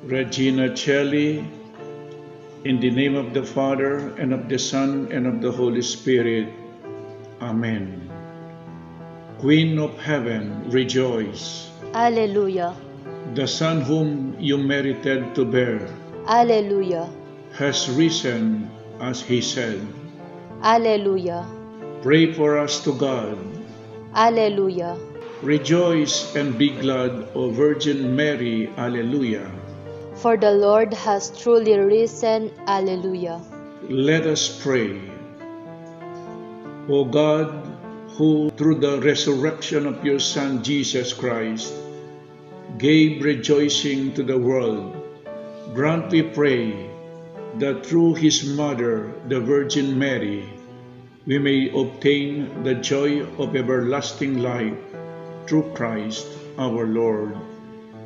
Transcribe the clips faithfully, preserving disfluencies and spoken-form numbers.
Regina Caeli, in the name of the Father, and of the Son, and of the Holy Spirit. Amen. Queen of heaven, rejoice. Alleluia. The Son whom you merited to bear. Alleluia. Has risen as he said. Alleluia. Pray for us to God. Alleluia. Rejoice and be glad, O Virgin Mary. Alleluia. For the Lord has truly risen. Alleluia. Let us pray. O God, who through the resurrection of your Son Jesus Christ gave rejoicing to the world, grant, we pray, that through his mother, the Virgin Mary, we may obtain the joy of everlasting life through Christ our Lord.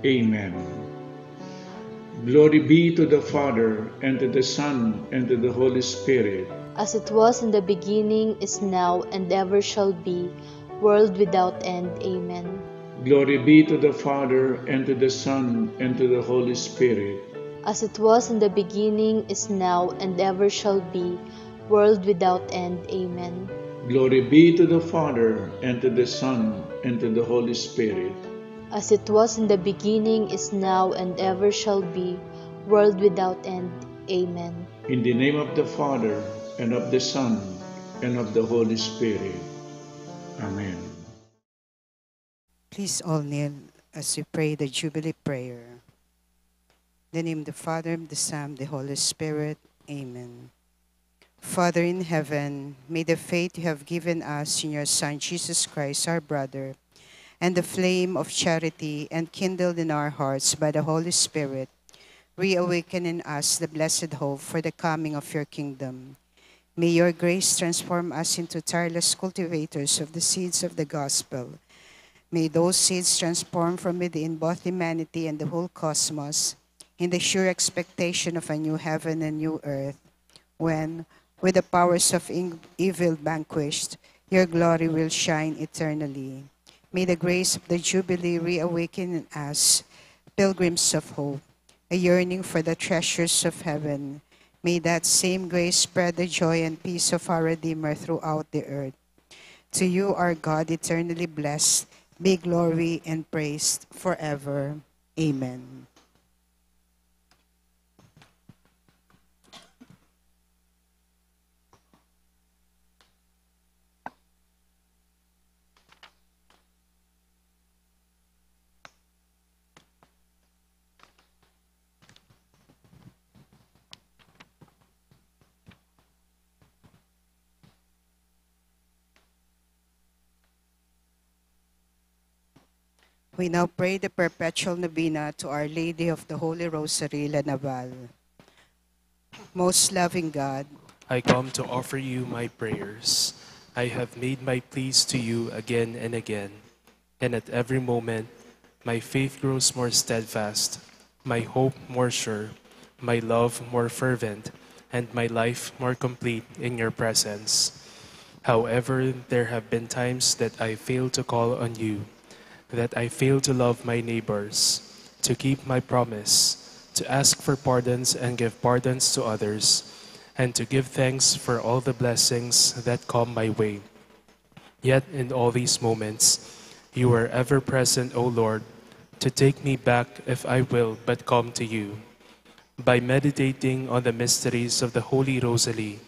Amen. Glory be to the Father, and to the Son, and to the Holy Spirit. As it was in the beginning, is now, and ever shall be, world without end. Amen. Glory be to the Father, and to the Son, and to the Holy Spirit. As it was in the beginning, is now, and ever shall be, world without end. Amen. Glory be to the Father, and to the Son, and to the Holy Spirit. As it was in the beginning, is now, and ever shall be, world without end. Amen. In the name of the Father, and of the Son, and of the Holy Spirit. Amen. Please all kneel as we pray the Jubilee prayer. In the name of the Father, and of the Son, the Holy Spirit. Amen. Father in heaven, may the faith you have given us in your Son, Jesus Christ, our brother, and the flame of charity enkindled in our hearts by the Holy Spirit reawaken in us the blessed hope for the coming of your kingdom. May your grace transform us into tireless cultivators of the seeds of the gospel. May those seeds transform from within both humanity and the whole cosmos in the sure expectation of a new heaven and new earth, when, with the powers of in- evil vanquished, your glory will shine eternally. May the grace of the Jubilee reawaken in us, pilgrims of hope, a yearning for the treasures of heaven. May that same grace spread the joy and peace of our Redeemer throughout the earth. To you, our God, eternally blessed, be glory and praise forever. Amen. We now pray the perpetual novena to Our Lady of the Holy Rosary, La Naval. Most loving God, I come to offer you my prayers. I have made my pleas to you again and again, and at every moment my faith grows more steadfast, my hope more sure, my love more fervent, and my life more complete in your presence. However, there have been times that I failed to call on you, that I failed to love my neighbors, to keep my promise, to ask for pardons and give pardons to others, and to give thanks for all the blessings that come my way. Yet in all these moments, you are ever present, O Lord, to take me back if I will but come to you. By meditating on the mysteries of the Holy Rosary,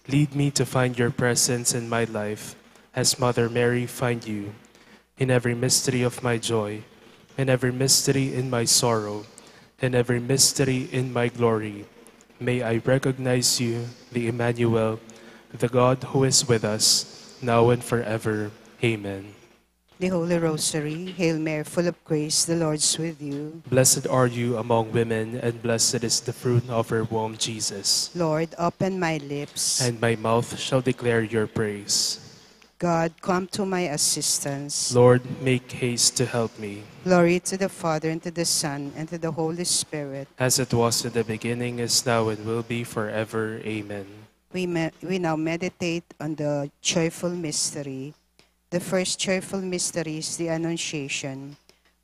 lead me to find your presence in my life as Mother Mary find you. In every mystery of my joy, in every mystery in my sorrow, in every mystery in my glory, may I recognize you, the Emmanuel, the God who is with us, now and forever. Amen. The Holy Rosary. Hail Mary, full of grace, the Lord is with you. Blessed are you among women, and blessed is the fruit of your womb, Jesus. Lord, open my lips. And my mouth shall declare your praise. God, come to my assistance. Lord, make haste to help me. Glory to the Father, and to the Son, and to the Holy Spirit. As it was in the beginning, is now, and will be forever. Amen. We, me- we now meditate on the joyful mystery. The first joyful mystery is the Annunciation.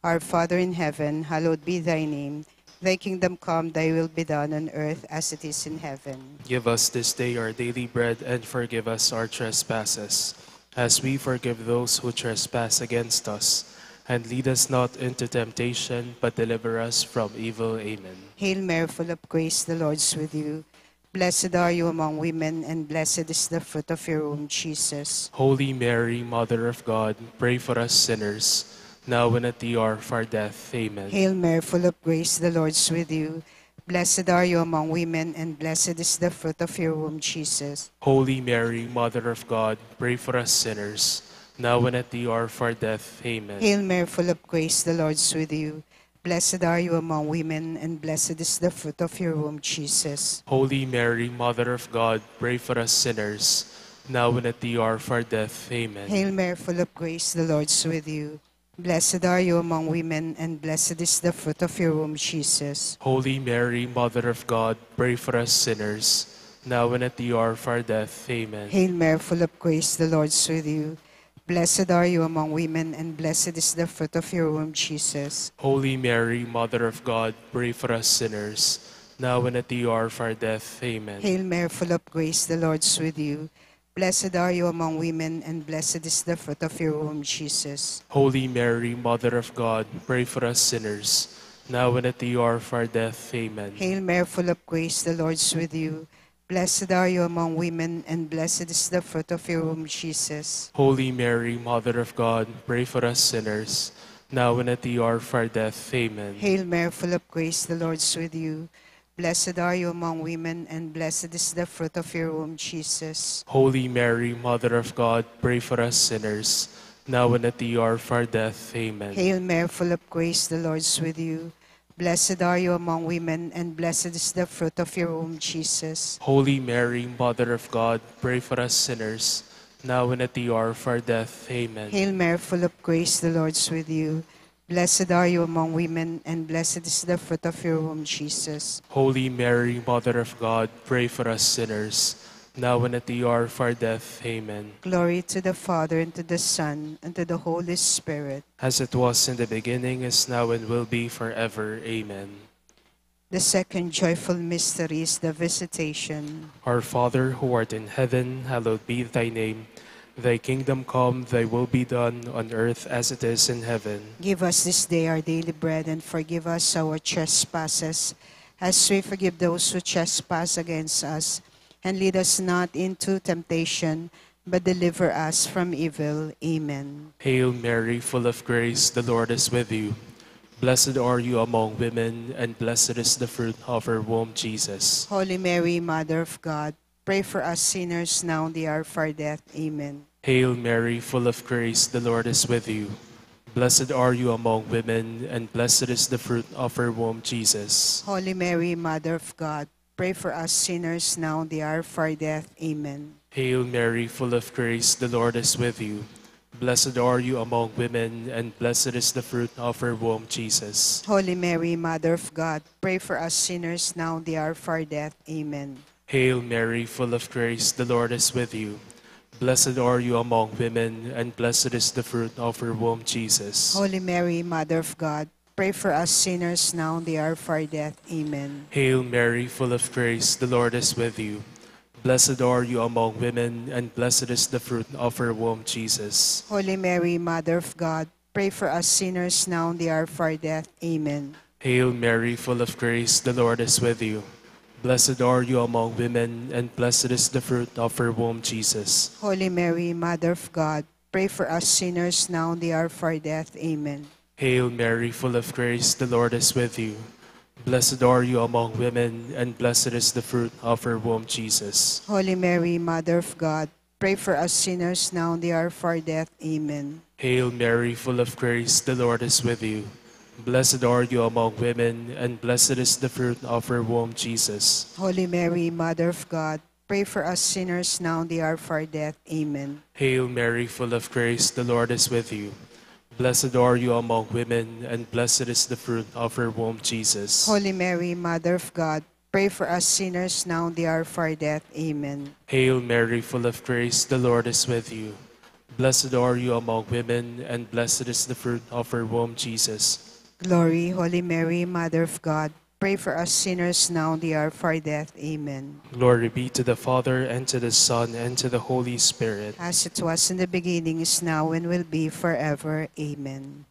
Our Father in heaven, hallowed be thy name. Thy kingdom come, thy will be done on earth as it is in heaven. Give us this day our daily bread, and forgive us our trespasses, as we forgive those who trespass against us. And lead us not into temptation, but deliver us from evil. Amen. Hail Mary, full of grace, the Lord is with you. Blessed are you among women, and blessed is the fruit of your womb, Jesus. Holy Mary, Mother of God, pray for us sinners, now and at the hour of our death. Amen. Hail Mary, full of grace, the Lord is with you. Blessed are you among women, and blessed is the fruit of your womb, Jesus. Holy Mary, Mother of God, pray for us sinners, now and at the hour of our death. Amen. Hail Mary, full of grace, the Lord is with you. Blessed are you among women, and blessed is the fruit of your womb, Jesus. Holy Mary, Mother of God, pray for us sinners, now and at the hour of our death. Amen. Hail Mary, full of grace, the Lord is with you. Blessed are you among women, and blessed is the fruit of your womb, Jesus. Holy Mary, Mother of God, pray for us sinners, now and at the hour of our death. Amen. Hail Mary, full of grace, the Lord is with you. Blessed are you among women, and blessed is the fruit of your womb, Jesus. Holy Mary, Mother of God, pray for us sinners, now and at the hour of our death. Amen. Hail Mary, full of grace, the Lord is with you. Blessed are you among women, and blessed is the fruit of your womb, Jesus. Holy Mary, Mother of God, pray for us sinners, now and at the hour of our death. Amen. Hail Mary, full of grace, the Lord is with you. Blessed are you among women, and blessed is the fruit of your womb, Jesus. Holy Mary, Mother of God, pray for us sinners, now and at the hour of our death. Amen. Hail Mary, full of grace, the Lord is with you. Blessed are you among women, and blessed is the fruit of your womb, Jesus. Holy Mary, Mother of God, pray for us sinners, now and at the hour of our death. Amen. Hail Mary, full of grace, the Lord is with you. Blessed are you among women, and blessed is the fruit of your womb, Jesus. Holy Mary, Mother of God, pray for us sinners, now and at the hour of our death. Amen. Hail Mary, full of grace, the Lord is with you. Blessed are you among women, and blessed is the fruit of your womb, Jesus. Holy Mary, Mother of God, pray for us sinners, now and at the hour of our death. Amen. Glory to the Father, and to the Son, and to the Holy Spirit. As it was in the beginning, is now, and will be forever. Amen. The second joyful mystery is the Visitation. Our Father, who art in heaven, hallowed be thy name. Thy kingdom come, thy will be done, on earth as it is in heaven. Give us this day our daily bread, and forgive us our trespasses, as we forgive those who trespass against us. And lead us not into temptation, but deliver us from evil. Amen. Hail Mary, full of grace, the Lord is with you. Blessed are you among women, and blessed is the fruit of your womb, Jesus. Holy Mary, Mother of God, pray for us sinners, now and the hour of our death. Amen. Hail Mary, full of grace, the Lord is with you. Blessed are you among women, and blessed is the fruit of your womb, Jesus. Holy Mary, Mother of God, pray for us sinners, now and the hour of our death. Amen. Hail Mary, full of grace, the Lord is with you. Blessed are you among women, and blessed is the fruit of your womb, Jesus. Holy Mary, Mother of God, pray for us sinners, now and the hour of our death. Amen. Hail Mary, full of grace, the Lord is with you. Blessed are you among women, and blessed is the fruit of your womb, Jesus. Holy Mary, Mother of God, pray for us sinners, now and the hour of our death. Amen. Hail Mary, full of grace, the Lord is with you. Blessed are you among women, and blessed is the fruit of your womb, Jesus. Holy Mary, Mother of God, pray for us sinners, now and the hour of our death. Amen. Hail Mary, full of grace, the Lord is with you. Blessed are you among women, and blessed is the fruit of your womb, Jesus. Holy Mary, Mother of God, pray for us sinners, now and the hour of our death. Amen. Hail Mary, full of grace, the Lord is with you. Blessed are you among women, and blessed is the fruit of your womb, Jesus. Holy Mary, Mother of God, pray for us sinners, now and the hour of our death. Amen. Hail Mary, full of grace, the Lord is with you. Blessed are you among women, and blessed is the fruit of your womb, Jesus. Holy Mary, Mother of God, pray for us sinners, now and the hour of our death. Amen. Hail Mary, full of grace, the Lord is with you. Blessed are you among women, and blessed is the fruit of your womb, Jesus. Holy Mary, Mother of God, pray for us sinners, now and the hour of our death. Amen. Hail Mary, full of grace, the Lord is with you. Blessed are you among women, and blessed is the fruit of your womb, Jesus. Glory, Holy Mary, Mother of God, pray for us sinners now and the hour of our death. Amen. Glory be to the Father, and to the Son, and to the Holy Spirit. As it was in the beginning, is now, and will be forever. Amen.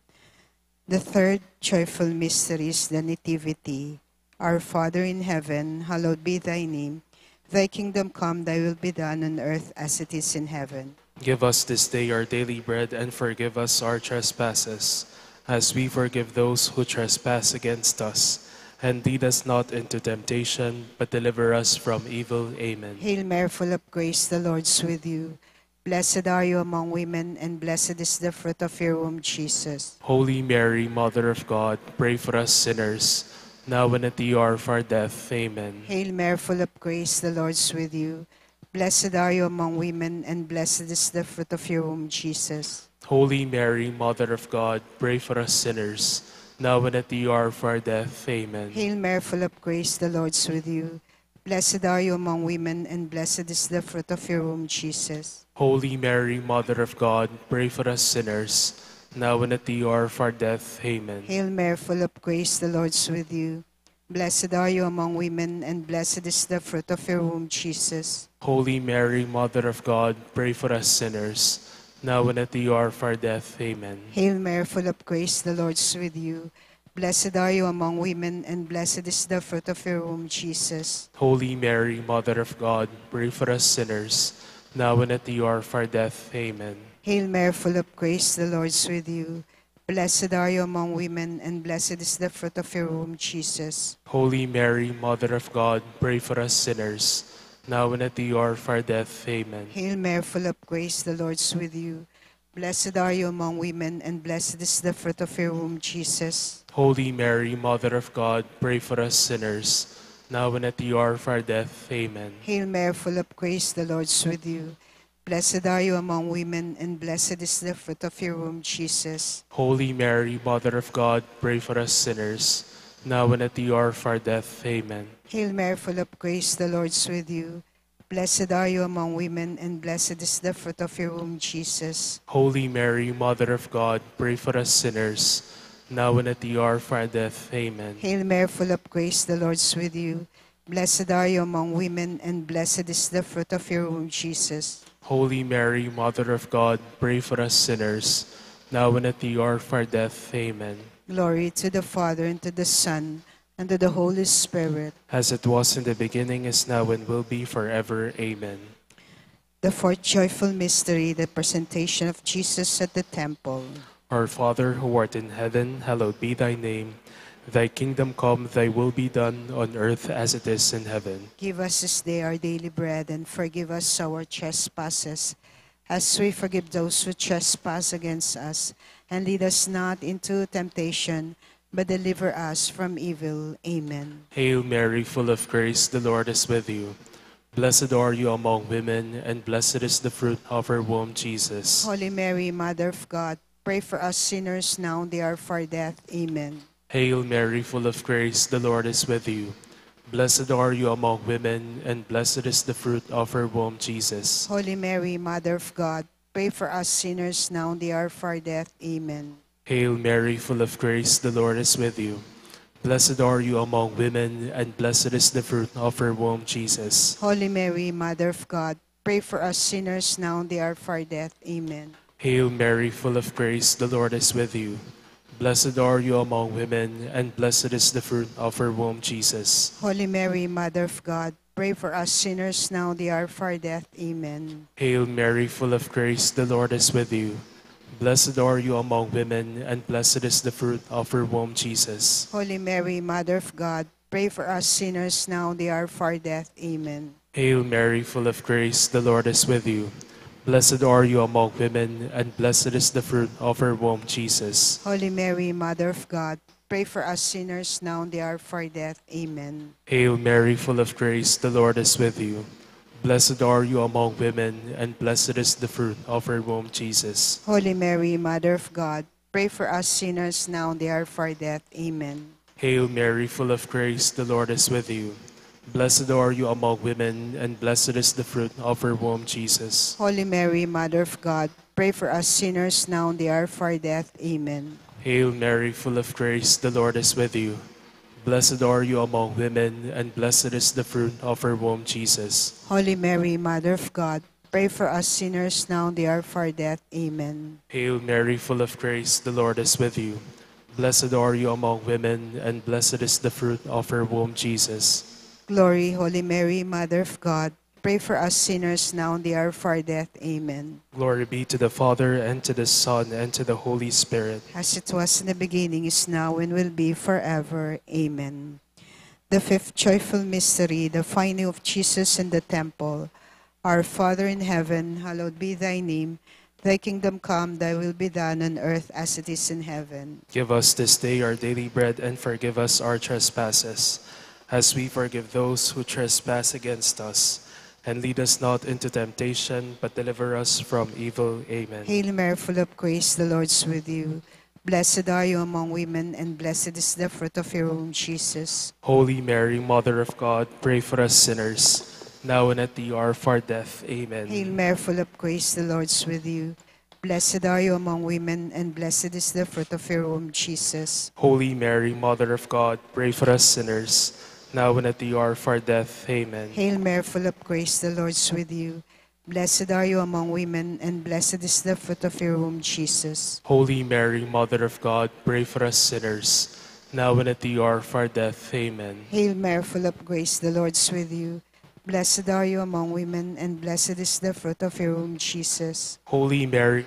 The third joyful mystery is the Nativity. Our Father in heaven, hallowed be thy name. Thy kingdom come, thy will be done on earth as it is in heaven. Give us this day our daily bread, and forgive us our trespasses, as we forgive those who trespass against us. And lead us not into temptation, but deliver us from evil. Amen. Hail Mary, full of grace, the Lord is with you. Blessed are you among women, and blessed is the fruit of your womb, Jesus. Holy Mary, Mother of God, pray for us sinners, now and at the hour of our death. Amen. Hail Mary, full of grace, the Lord is with you. Blessed are you among women, and blessed is the fruit of your womb, Jesus. Holy Mary, Mother of God, pray for us sinners, now and at the hour of our death. Amen. Hail Mary, full of grace, the Lord is with you. Blessed are you among women, and blessed is the fruit of your womb, Jesus. Holy Mary, Mother of God, pray for us sinners, now and at the hour of our death. Amen. Hail Mary, full of grace, the Lord is with you. Blessed are you among women, and blessed is the fruit of your womb, Jesus. Holy Mary, Mother of God, pray for us sinners, now and at the hour of our death. Amen. Hail Mary, full of grace, the Lord is with you. Blessed are you among women, and blessed is the fruit of your womb, Jesus. Holy Mary, Mother of God, pray for us sinners, now and at the hour of our death. Amen. Hail Mary, full of grace, the Lord is with you. Blessed are you among women, and blessed is the fruit of your womb, Jesus. Holy Mary, Mother of God, pray for us sinners, now and at the hour of our death. Amen. Hail Mary, full of grace, the Lord is with you. Blessed are you among women, and blessed is the fruit of your womb, Jesus. Holy Mary, Mother of God, pray for us sinners, now and at the hour of our death. Amen. Hail Mary, full of grace, the Lord is with you. Blessed are you among women, and blessed is the fruit of your womb, Jesus. Holy Mary, Mother of God, pray for us sinners, now and at the hour of our death. Amen. Hail Mary, full of grace, the Lord is with you. Blessed are you among women, and blessed is the fruit of your womb, Jesus. Holy Mary, Mother of God, pray for us sinners, now and at the hour of our death. Amen. Hail Mary, full of grace, the Lord is with you. Blessed are you among women, and blessed is the fruit of your womb, Jesus. Holy Mary, Mother of God, pray for us sinners, now and at the hour of our death. Amen. Glory to the Father, and to the Son, and to the Holy Spirit. As it was in the beginning, is now, and will be forever. Amen. The fourth joyful mystery, the presentation of Jesus at the temple. Our Father, who art in heaven, hallowed be thy name. Thy kingdom come, thy will be done on earth as it is in heaven. Give us this day our daily bread, and forgive us our trespasses, as we forgive those who trespass against us. And lead us not into temptation, but deliver us from evil. Amen. Hail Mary, full of grace, the Lord is with you. Blessed are you among women, and blessed is the fruit of your womb, Jesus. Holy Mary, Mother of God, pray for us sinners now and the hour of our death. Amen. Hail Mary, full of grace, the Lord is with you. Blessed are you among women, and blessed is the fruit of your womb, Jesus. Holy Mary, Mother of God, pray for us sinners now and the hour of our death. Amen. Hail Mary, full of grace, the Lord is with you. Blessed are you among women, and blessed is the fruit of your womb, Jesus. Holy Mary, Mother of God, pray for us sinners now and the hour of our death. Amen. Hail Mary, full of grace, the Lord is with you. Blessed are you among women, and blessed is the fruit of your womb, Jesus. Holy Mary, Mother of God, pray for us sinners now and the hour of our death. Amen. Hail Mary, full of grace, the Lord is with you. Blessed are you among women, and blessed is the fruit of your womb, Jesus. Holy Mary, Mother of God, pray for us sinners now and the hour of our death. Amen. Hail Mary, full of grace, the Lord is with you. Blessed are you among women, and blessed is the fruit of your womb, Jesus. Holy Mary, Mother of God, pray for us sinners now and the hour of our death. Amen. Hail Mary, full of grace, the Lord is with you. Blessed are you among women, and blessed is the fruit of your womb, Jesus. Holy Mary, Mother of God, pray for us sinners now and the hour of our death. Amen. Hail Mary, full of grace, the Lord is with you. Blessed are you among women, and blessed is the fruit of your womb, Jesus. Holy Mary, Mother of God, pray for us sinners now and the hour of our death. Amen. Hail Mary, full of grace, the Lord is with you. Blessed are you among women, and blessed is the fruit of your womb, Jesus. Holy Mary, Mother of God, pray for us sinners now and the hour of our death. Amen. Hail Mary, full of grace, the Lord is with you. Blessed are you among women, and blessed is the fruit of your womb, Jesus. Glory, Holy Mary, Mother of God, pray for us sinners now and the hour of our death. Amen. Glory be to the Father, and to the Son, and to the Holy Spirit. As it was in the beginning, is now, and will be forever. Amen. The fifth joyful mystery, the finding of Jesus in the temple. Our Father in heaven, hallowed be thy name. Thy kingdom come, thy will be done on earth as it is in heaven. Give us this day our daily bread, and forgive us our trespasses, as we forgive those who trespass against us. And lead us not into temptation, but deliver us from evil. Amen. Hail Mary, full of grace, the Lord is with you. Blessed are you among women, and blessed is the fruit of your womb, Jesus. Holy Mary, Mother of God, pray for us sinners, now and at the hour of our death. Amen. Hail Mary, full of grace, the Lord is with you. Blessed are you among women, and blessed is the fruit of your womb, Jesus. Holy Mary, Mother of God, pray for us sinners, now and at the hour of our death. Amen. Hail Mary, full of grace, the Lord is with you. Blessed are you among women, and blessed is the fruit of your womb, Jesus. Holy Mary, Mother of God, pray for us sinners, now and at the hour of our death. Amen. Hail Mary, full of grace, the Lord is with you. Blessed are you among women, and blessed is the fruit of your womb, Jesus. Holy Mary,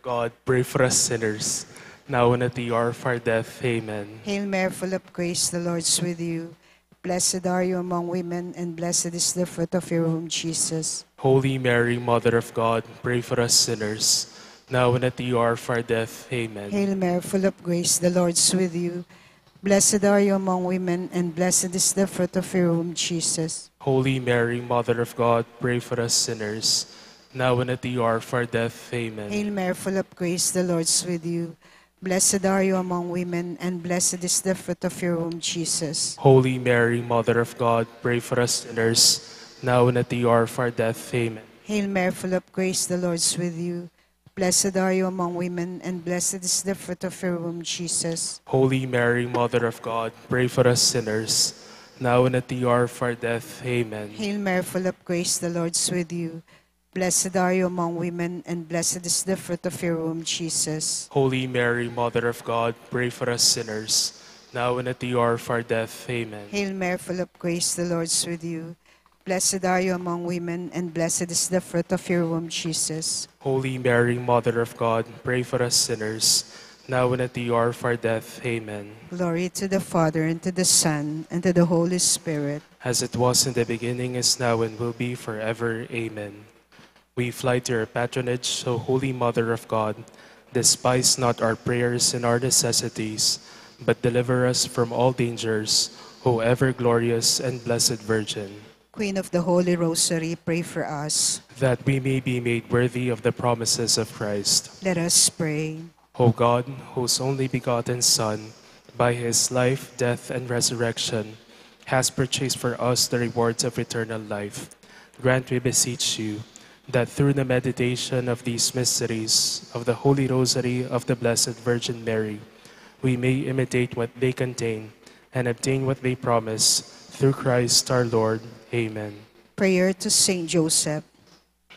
God, pray for us sinners, now and at the hour of our death. Amen. Hail Mary, full of grace, the Lord is with you. Blessed are you among women, and blessed is the fruit of your womb, Jesus. Holy Mary, Mother of God, pray for us sinners, now and at the hour of our death. Amen. Hail Mary, full of grace, the Lord is with you. Blessed are you among women, and blessed is the fruit of your womb, Jesus. Holy Mary, Mother of God, pray for us sinners, now and at the hour of our death. Amen. Hail Mary, full of grace, the Lord is with you. Blessed are you among women, and blessed is the fruit of your womb, Jesus. Holy Mary, Mother of God, pray for us sinners, now and at the hour of our death. Amen. Hail Mary, full of grace, the Lord is with you. Blessed are you among women, and blessed is the fruit of your womb, Jesus. Holy Mary, Mother of God, pray for us sinners, now and at the hour of our death. Amen. Hail Mary, full of grace, the Lord is with you. Blessed are you among women, and blessed is the fruit of your womb, Jesus. Holy Mary, Mother of God, pray for us sinners, now and at the hour of our death. Amen. Hail Mary, full of grace, the Lord is with you. Blessed are you among women, and blessed is the fruit of your womb, Jesus. Holy Mary, Mother of God, pray for us sinners, now and at the hour of our death. Amen. Glory to the Father, and to the Son, and to the Holy Spirit. As it was in the beginning, is now, and will be forever. Amen. We fly to your patronage, O Holy Mother of God. Despise not our prayers and our necessities, but deliver us from all dangers, O ever glorious and blessed Virgin. Queen of the Holy Rosary, pray for us. That we may be made worthy of the promises of Christ. Let us pray. O God, whose only begotten Son, by his life, death, and resurrection, has purchased for us the rewards of eternal life, grant, we beseech you, that through the meditation of these mysteries of the Holy Rosary of the Blessed Virgin Mary, we may imitate what they contain and obtain what they promise, through Christ our Lord. Amen. Prayer to Saint Joseph.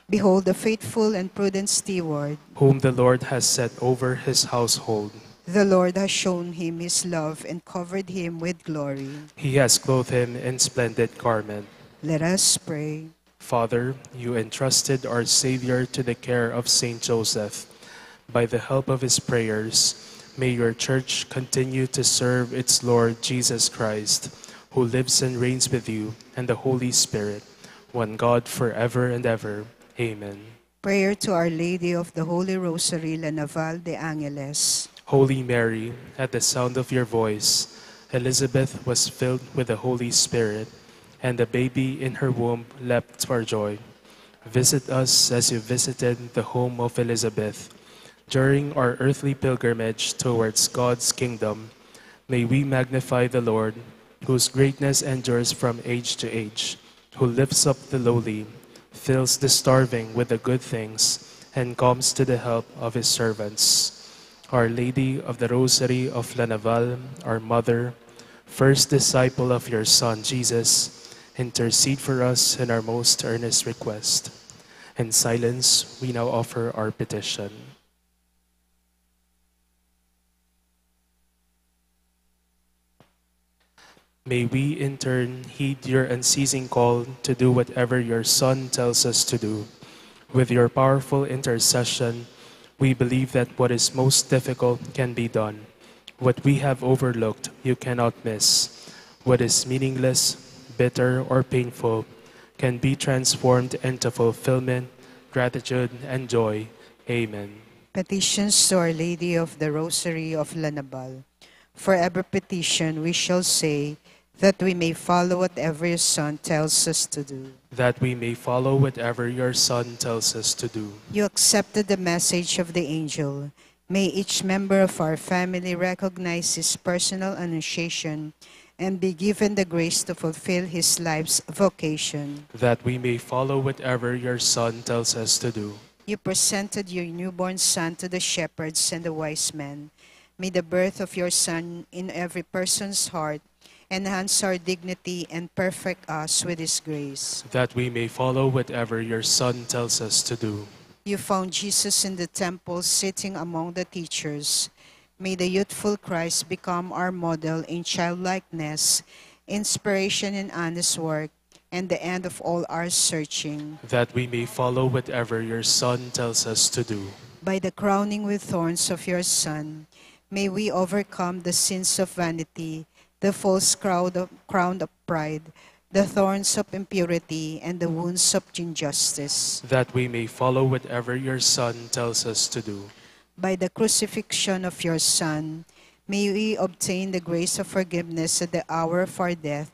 Behold the faithful and prudent steward, whom the Lord has set over his household. The Lord has shown him his love and covered him with glory. He has clothed him in splendid garment. Let us pray. Father, you entrusted our Savior to the care of Saint Joseph. By the help of his prayers, may your church continue to serve its Lord Jesus Christ, who lives and reigns with you and the Holy Spirit, one God, forever and ever. Amen. Prayer to Our Lady of the Holy Rosary, La Naval de Angeles. Holy Mary, at the sound of your voice, Elizabeth was filled with the Holy Spirit, and the baby in her womb leapt for joy. Visit us as you visited the home of Elizabeth. During our earthly pilgrimage towards God's kingdom, may we magnify the Lord, whose greatness endures from age to age, who lifts up the lowly, fills the starving with the good things, and comes to the help of his servants. Our Lady of the Rosary of La Naval, our Mother, first disciple of your Son, Jesus, intercede for us in our most earnest request. In silence, we now offer our petition. May we, in turn, heed your unceasing call to do whatever your Son tells us to do. With your powerful intercession, we believe that what is most difficult can be done. What we have overlooked, you cannot miss. What is meaningless, bitter, or painful can be transformed into fulfillment, gratitude, and joy. Amen. Petitions to Our Lady of the Rosary of La Naval. For every petition, we shall say, that we may follow whatever your Son tells us to do. That we may follow whatever your Son tells us to do. You accepted the message of the angel. May each member of our family recognize his personal annunciation and be given the grace to fulfill his life's vocation. That we may follow whatever your Son tells us to do. You presented your newborn Son to the shepherds and the wise men. May the birth of your Son in every person's heart enhance our dignity and perfect us with his grace. That we may follow whatever your Son tells us to do. You found Jesus in the temple, sitting among the teachers. May the youthful Christ become our model in childlikeness, inspiration in honest work, and the end of all our searching. That we may follow whatever your Son tells us to do. By the crowning with thorns of your Son, may we overcome the sins of vanity, the false crown of, crown of pride, the thorns of impurity, and the wounds of injustice. That we may follow whatever your Son tells us to do. By the crucifixion of your Son, may we obtain the grace of forgiveness at the hour of our death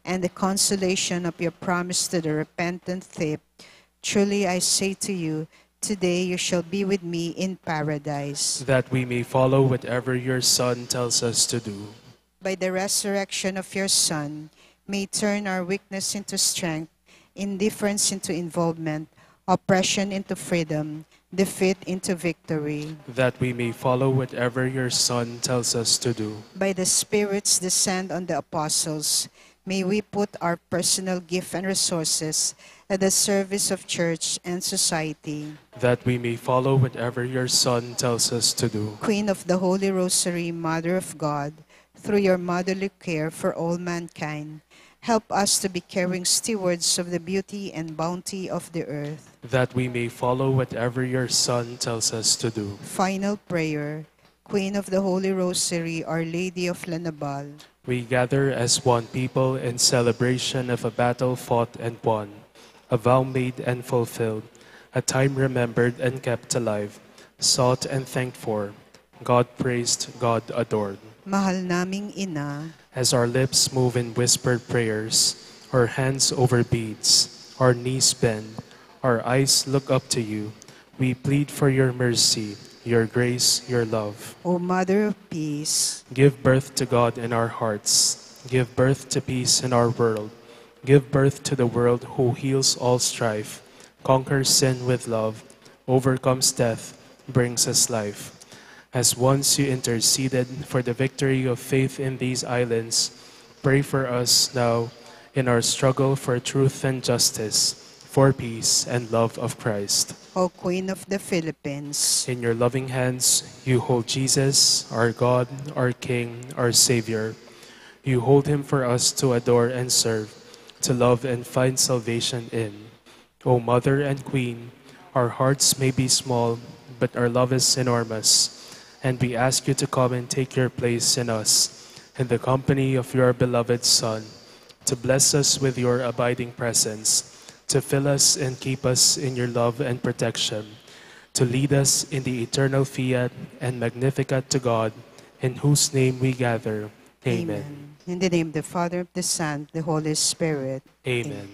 and the consolation of your promise to the repentant thief. Truly I say to you, today you shall be with me in paradise. That we may follow whatever your Son tells us to do. By the resurrection of your Son, may turn our weakness into strength, indifference into involvement, oppression into freedom, defeat into victory. That we may follow whatever your Son tells us to do. By the Spirit's descent on the apostles, may we put our personal gift and resources at the service of church and society. That we may follow whatever your Son tells us to do. Queen of the Holy Rosary, Mother of God, through your motherly care for all mankind, help us to be caring stewards of the beauty and bounty of the earth. That we may follow whatever your Son tells us to do. Final prayer. Queen of the Holy Rosary, Our Lady of La Naval. We gather as one people in celebration of a battle fought and won, a vow made and fulfilled, a time remembered and kept alive, sought and thanked for, God praised, God adored. Mahal naming Ina. As our lips move in whispered prayers, our hands over beads, our knees bend, our eyes look up to you, we plead for your mercy, your grace, your love. O Mother of Peace. Give birth to God in our hearts. Give birth to peace in our world. Give birth to the world who heals all strife, conquers sin with love, overcomes death, brings us life. As once you interceded for the victory of faith in these islands, pray for us now in our struggle for truth and justice, for peace and love of Christ. O Queen of the Philippines. In your loving hands, you hold Jesus, our God, our King, our Savior. You hold him for us to adore and serve, to love and find salvation in. O Mother and Queen, our hearts may be small, but our love is enormous, and we ask you to come and take your place in us, in the company of your beloved Son, to bless us with your abiding presence, to fill us and keep us in your love and protection, to lead us in the eternal fiat and Magnificat to God, in whose name we gather. Amen. Amen. In the name of the Father, of the Son, the Holy Spirit. Amen. Amen.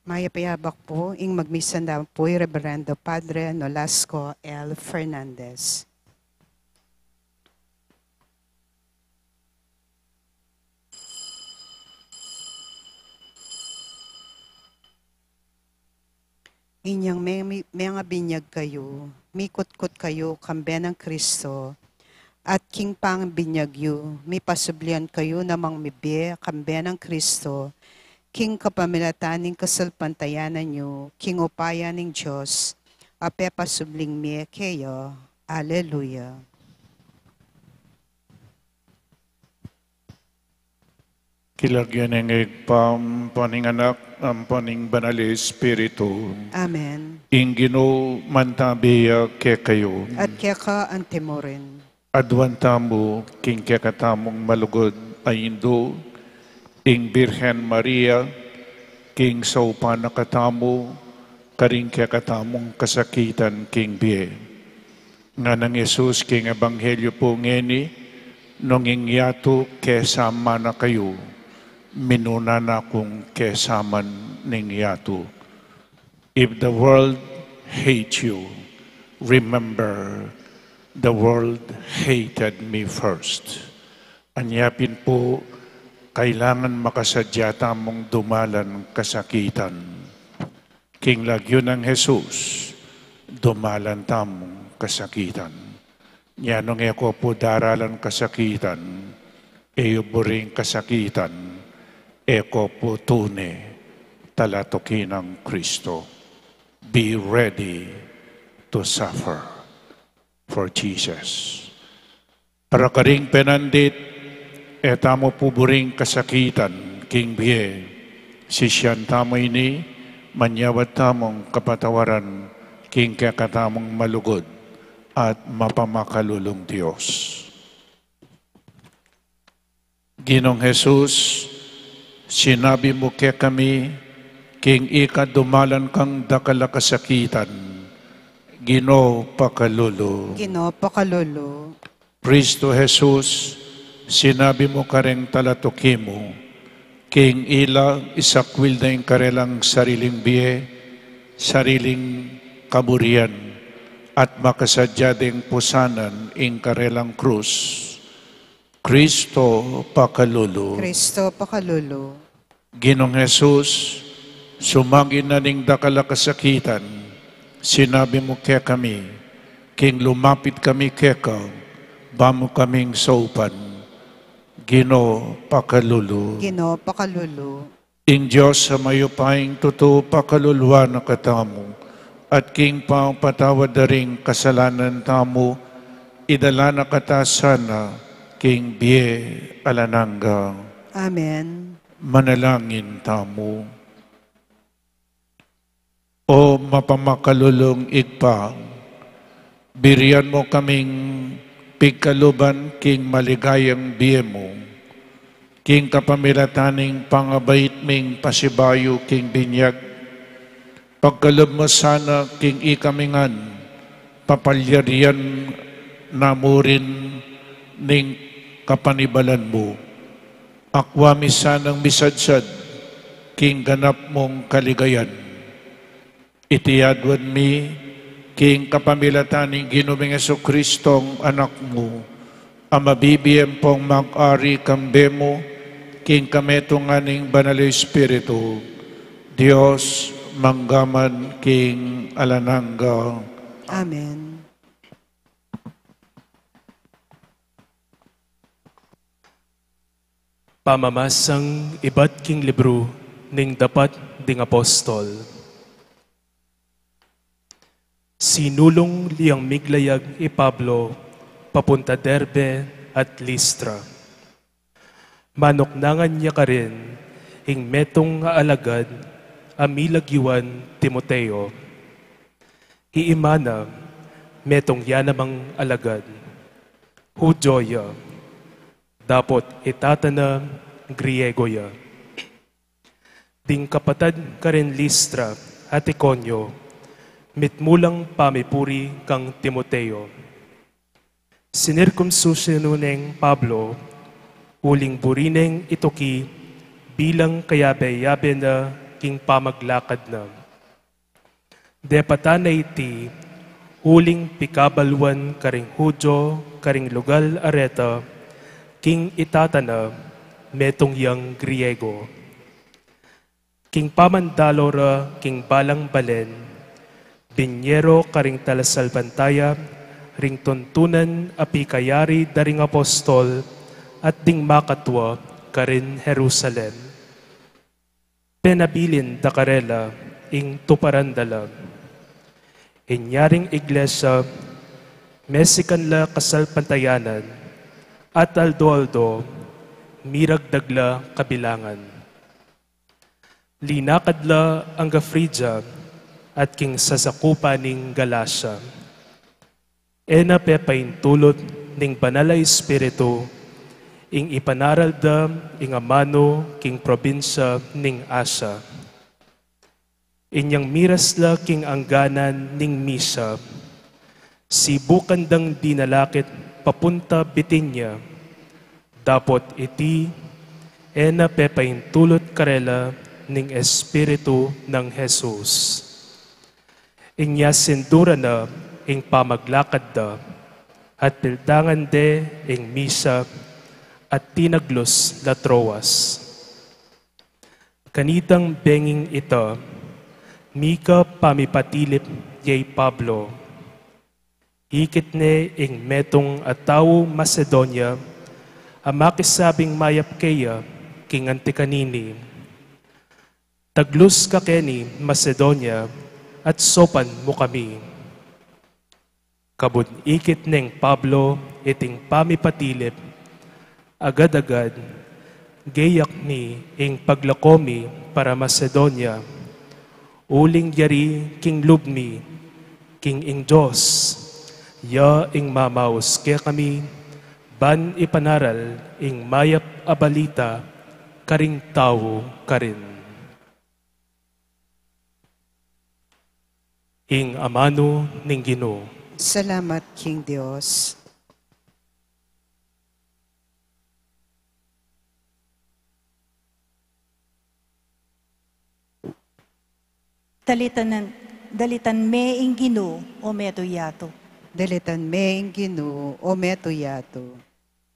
Mayap a abak pu. Ing magmisa na pu i Reverendo Padre Nolasco L. Fernandez. Inyang me-, mengabinyag kayu, mikutkut kayu kambe nang Kristo, at king pangabinyag yu, mipasublian kayu namang mibie kambe nang Kristo, king kapamilatan ning kasalpantayanan yu, king upaya ning Dios, a pepasubling mie keya. Aleluya. King lagyu ning Ibpa, ampo ning Anak, ampo ning Banal a Espiritu. Amen. Ing Ginu mantabi ya kekayu. At keka antimurin. Aduan tamu king kekatamung malugud a Indu, ing Birhen Maria, king saupan na katamu, karing kekatamung kasakitan king bie. Nganang Jesus king Ebanghelyo pu ngeni, nung ing yatu kesama na kayu, minuna na kung kesaman ning yatu. If the world hates you, remember, the world hated me first. Anya pin pu, kailangan makasadya tamung dumalan kasakitan. King lagyu nang Jesus, dumalan tamung kasakitan. Nya nung e ko pu daralan kasakitan, e yu buring kasakitan, e ko pu tune talatuki nang Kristo. Be ready to suffer for Jesus. Para karing penandit, e tamu pu buring kasakitan king bie. Sisian tamu ini, manyawad tamung kapatawaran king kekatamung malugud at mapamakalulung Dios. Ginung Jesus, sinabi mu kekami, king ika dumalan kang dakal a kasakitan, Ginu, pakalulu. Ginu, pakalulu. Kristo Jesus, sinabi mu kareng talatuki mu, king ila isakwil da ing karelang sariling bie, sariling kaburian, at makasadya deng pusanan ing karelang krus. Kristo, pakalulu. Kristo, pakalulu. Ginung Jesus, sumagi na ning dakal a kasakitan, sinabi mu kekami, king lumapit kami keka, ba mu kaming saupan. Ginu, pakalulu. Ginu, pakalulu. Ing Dios a mayupayang tutu pakaluluan na katamu, at king pangapatawad da ring kasalanan tamu, idala na kata sana king bie alang angga. Amen. Manalangin tamu. O mapamakalulung Ibpa, birian mu kaming pigkaluban king maligayang bie mu, king kapamilatan ning pangabait ming pasibayu king binyag. Pagkalub mu sana king ikami ngan, papalyarian na mu rin ning kapanibalan mu. Akua mi sanang misadsad king ganap mung kaligayan. Iti aduan mi king kapamilatan ning Ginu ming Jesucristong Anak mu, a mabibie ampong mag-ari kambe mu, king kametungan ning Banal a Espiritu, Dios, mangga man king alang angga. Amen. Pamamasang ibat king libru ning Dapat ding Apostol. Sinulung liang miglayag i Pablo papunta Derbe at Listra. Manuknangan ya karin ing metung a alagad a milagyuan Timoteo. Iima na, metung ya namang alagad. Judio ya, dapot i tata na Griego ya. Ding kapatad karin Listra at Iconio, mitmu lang pamipuri kang Timoteo. Sinirkumsisyonu neng Pablo, uling buri neng ituki bilang kayabe-yabe na king pamaglakad na. Depatan na iti uling pikabaluan karing Judio karing lugal a reta, king itata na metung yang Griego. King pamandalo ra king balang balen, binie ro karing talasalpantaya ring tuntunan a pikayari da ring apostol at ding makatua karin Jerusalem. Penabilin da karela ing tuparan da la. Inya ring iglesia, mesikan la kasalpantayanan, at aldo-aldo, miragdag la kabilangan. Linakad la angga Frigia at king sasakupan ning Galacia. E na pepaintulut ning Banal a Espiritu ing ipanaral da ing amanu king probinsya ning Asia. Inyang miras la king angganan ning misa, sibukan dang dinalakit papunta Bitinia. Dapot iti, e na pepaintulut karela ning Espiritu nang Jesus. Inya sinduran na ing pamaglakad da, at pildangan de ing misa, at tinaglus la Troas. Kanitang benging ita, mika pamipatilip ya i Pablo. Ikit ne ing metung a tau Macedonia, a makisabing mayap keya king anti kanini. Taglus ka keni Macedonia, at saupan mu kami. Kabud ikit neng Pablo iting pamipatilip, agad-agad, geyak mi ing paglako mi para Macedonia, uling yari king lub mi, king ing Dios, ya ing mamaus kekami, ban ipanaral ing mayap a balita karing tau karin. Ing amanu ning Ginu. Salamat king Dios. Dalitan, dalitan me ing Ginu, o meto yatu. Dalitan me ing Ginu, o meto yatu.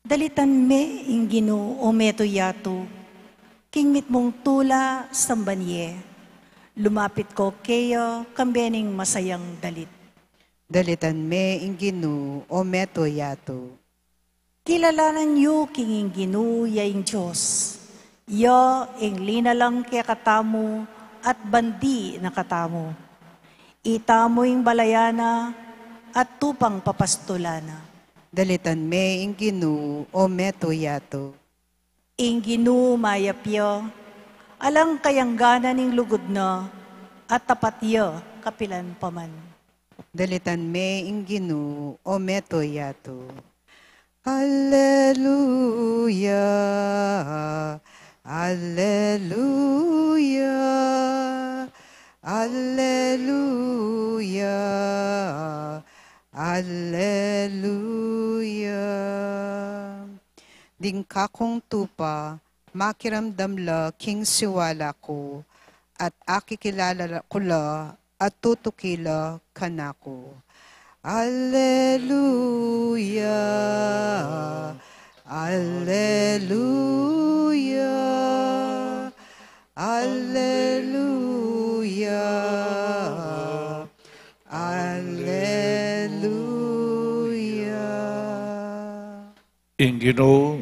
Dalitan me ing Ginu, o meto yatu, king mitmung tula samban ye. Lumapit ko keya, kambe ning masayang dalit. Dalitan me ing Ginu, o meto yatu. Kilalanan yu king ing Ginu ya ing Dios, ya ing linalang kekatamu at bandi na katamu. Itamu ing balayan na at tupang papastulan na. Dalitan me ing Ginu, o meto yatu. Ing Ginu mayap ya, alang kayangganan ing lugud na, at tapat ya kapilan pa man. Dalitan me ing Ginu, o meto yatu. Alleluia, alleluia, alleluia, alleluia. Ding kakung tupa, makiramdam la king siwala ku, at akikilala ku la, at tutuki la kanaku. Alleluia, alleluia, alleluia, alleluia. Ing Ginu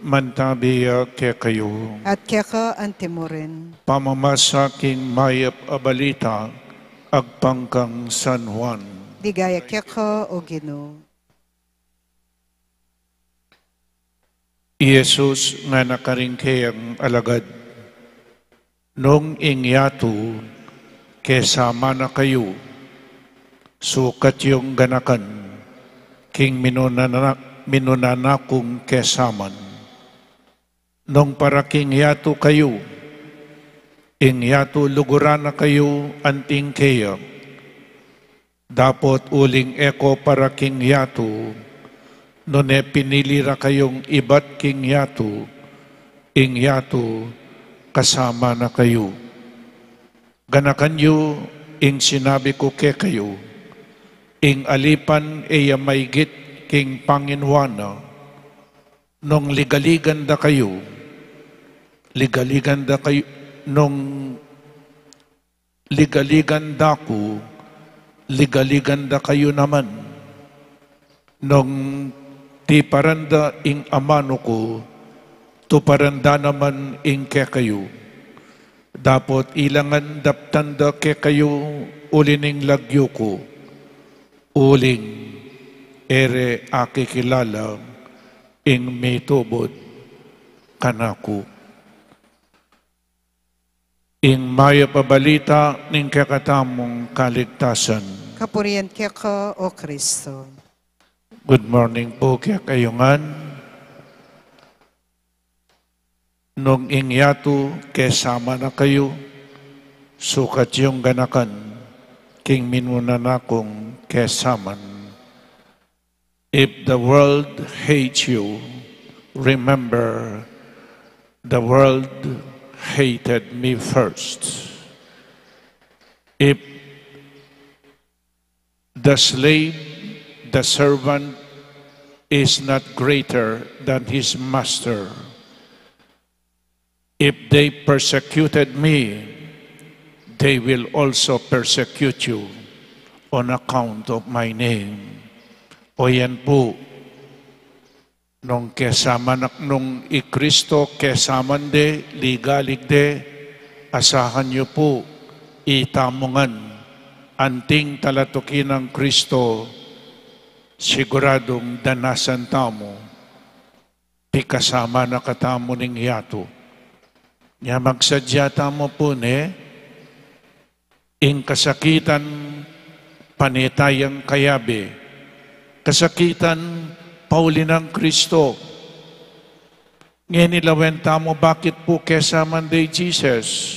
mantabi ya kekayu. At keka antimurin. Pamamasa king mayap a balita agpang kang San Juan. Ligaya keka, o Ginu. I Jesus ngana karing keyang alagad, Nung ing yatu kesama na kayu, sukat yung ganakan king minuna na, minuna na kung kesaman. Nung para king yatu kayu, ing yatu luguran na kayu anting keya. Dapot uling e ko para king yatu, nune pinili ra kayung ibat king yatu, ing yatu kasama na kayu. Ganakan yu ing sinabi ku kekayu, ing alipan e ya maigit king panginuan na. Nung ligaligan da kayu, ligaligan da kayu, nung ligaligan da ku, ligaligan da kayu naman. Nung tiparan da ing amanu ku, tuparan da naman ing kekayu. Dapot ila ngan daptan da kekayu uli ning lagyu ku, uling e re akikilala ing mitubud kanaku. Ing mayap a balita ning kekatamung kaligtasan. Kapurian keka, O Kristo. Good morning pu kekayu ngan. Nung ing yatu kesama na kayu, sukat yung ganakan king minuna na kung kesaman. If the world hates you, remember the world hated me first. If the slave, the servant is not greater than his master. If they persecuted me, they will also persecute you on account of my name. O yan pu, nung kesama na, nung i Kristo kesaman de, ligalig de, asahan yu pu, itamu ngan, anting talatuki nang Kristo, siguradung danasan tamu, pikasama na katamu ning yatu. Nya magsadya tamu pu ne, ing kasakitan pane tayang kayabe, kasakitan pauli nang Kristo. Ngeni lawen tamu bakit pu kesaman de i Jesus.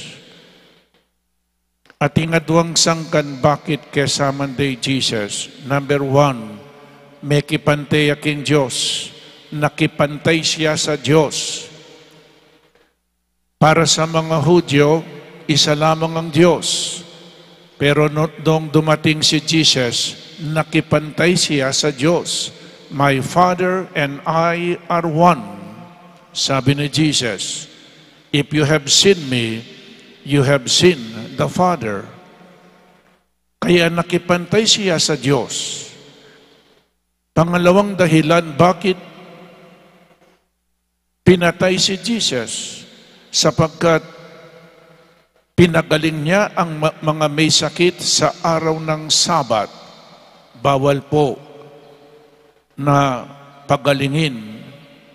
Ating aduang sangkan bakit kesaman de i Jesus. Number one, mekipantay ya king Dios. Nakipantay siya sa Dios. Para sa mga Hudyo, isa lamang ang Diyos. Pero no, nung dumating si Jesus, nakipantay siya sa Diyos. "My Father and I are one," sabi ni Jesus. "If you have seen me, you have seen the Father." Kaya nakipantay siya sa Diyos. Pangalawang dahilan bakit pinatay si Jesus, sapagkat pinagaling niya ang ma-, mga may sakit sa araw ng Sabat. Bawal po na pagalingin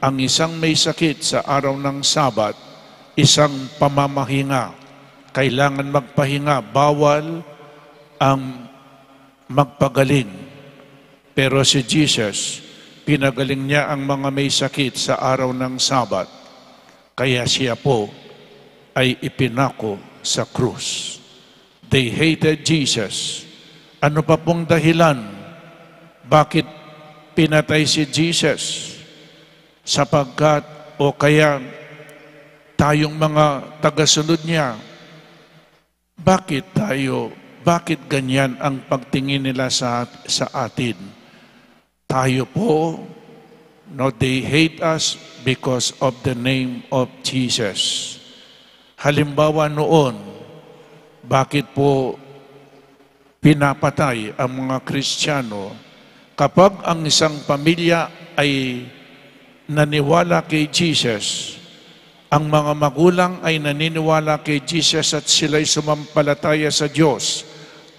ang isang may sakit sa araw ng Sabat, isang pamamahinga. Kailangan magpahinga, bawal ang magpagaling. Pero si Jesus, pinagaling niya ang mga may sakit sa araw ng Sabat. Kaya siya po ay ipinako sa krus. They hated Jesus. Ano pa pong dahilan bakit pinatay si Jesus? Sapagkat, o kaya tayong mga tagasunod niya, bakit tayo, bakit ganyan ang pagtingin nila sa, sa atin? Tayo po, no, they hate us because of the name of Jesus. Halimbawa noon, bakit po pinapatay ang mga Kristiyano? Kapag ang isang pamilya ay naniwala kay Jesus, ang mga magulang ay naniniwala kay Jesus at sila'y sumampalataya sa Diyos,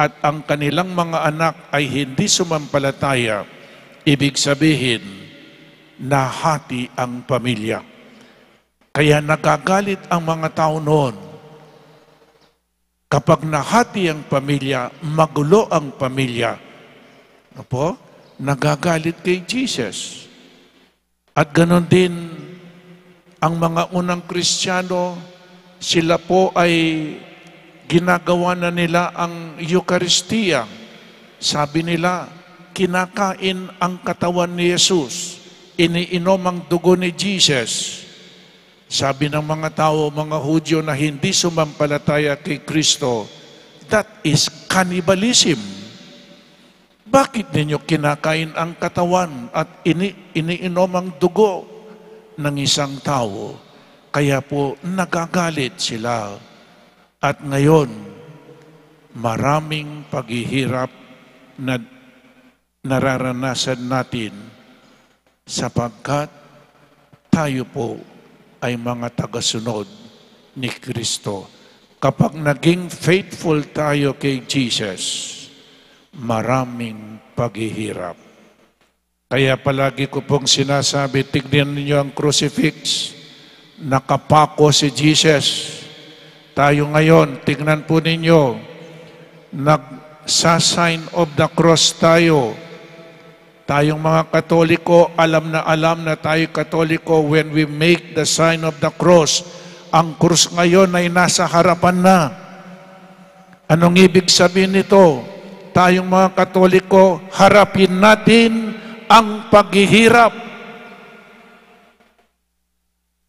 at ang kanilang mga anak ay hindi sumampalataya, ibig sabihin, nahati ang pamilya. Kaya nagagalit ang mga tao noon. Kapag nahati ang pamilya, magulo ang pamilya. Opo, nagagalit kay Jesus. At ganon din ang mga unang Kristiyano, sila po ay ginagawa na nila ang Eukaristiya. Sabi nila, kinakain ang katawan ni Jesus, iniinom ang dugo ni Jesus. Sabi ng mga tao, mga Hudyo na hindi sumampalataya kay Kristo, That is cannibalism. Bakit ninyo kinakain ang katawan at ini-, iniinom ang dugo ng isang tao? Kaya po nagagalit sila. At ngayon, maraming paghihirap na nararanasan natin sapagkat tayo po ay mga tagasunod ni Kristo. Kapag naging faithful tayo kay Jesus, maraming paghihirap. Kaya palagi ko pong sinasabi, tignan ninyo ang crucifix. Nakapako si Jesus. Tayo ngayon, tignan po ninyo, nagsa-sign of the cross tayo. Tayong mga Katoliko, alam na alam na tayo Katoliko when we make the sign of the cross. Ang krus ngayon ay nasa harapan na. Anong ibig sabihin nito? Tayong mga Katoliko, harapin natin ang paghihirap.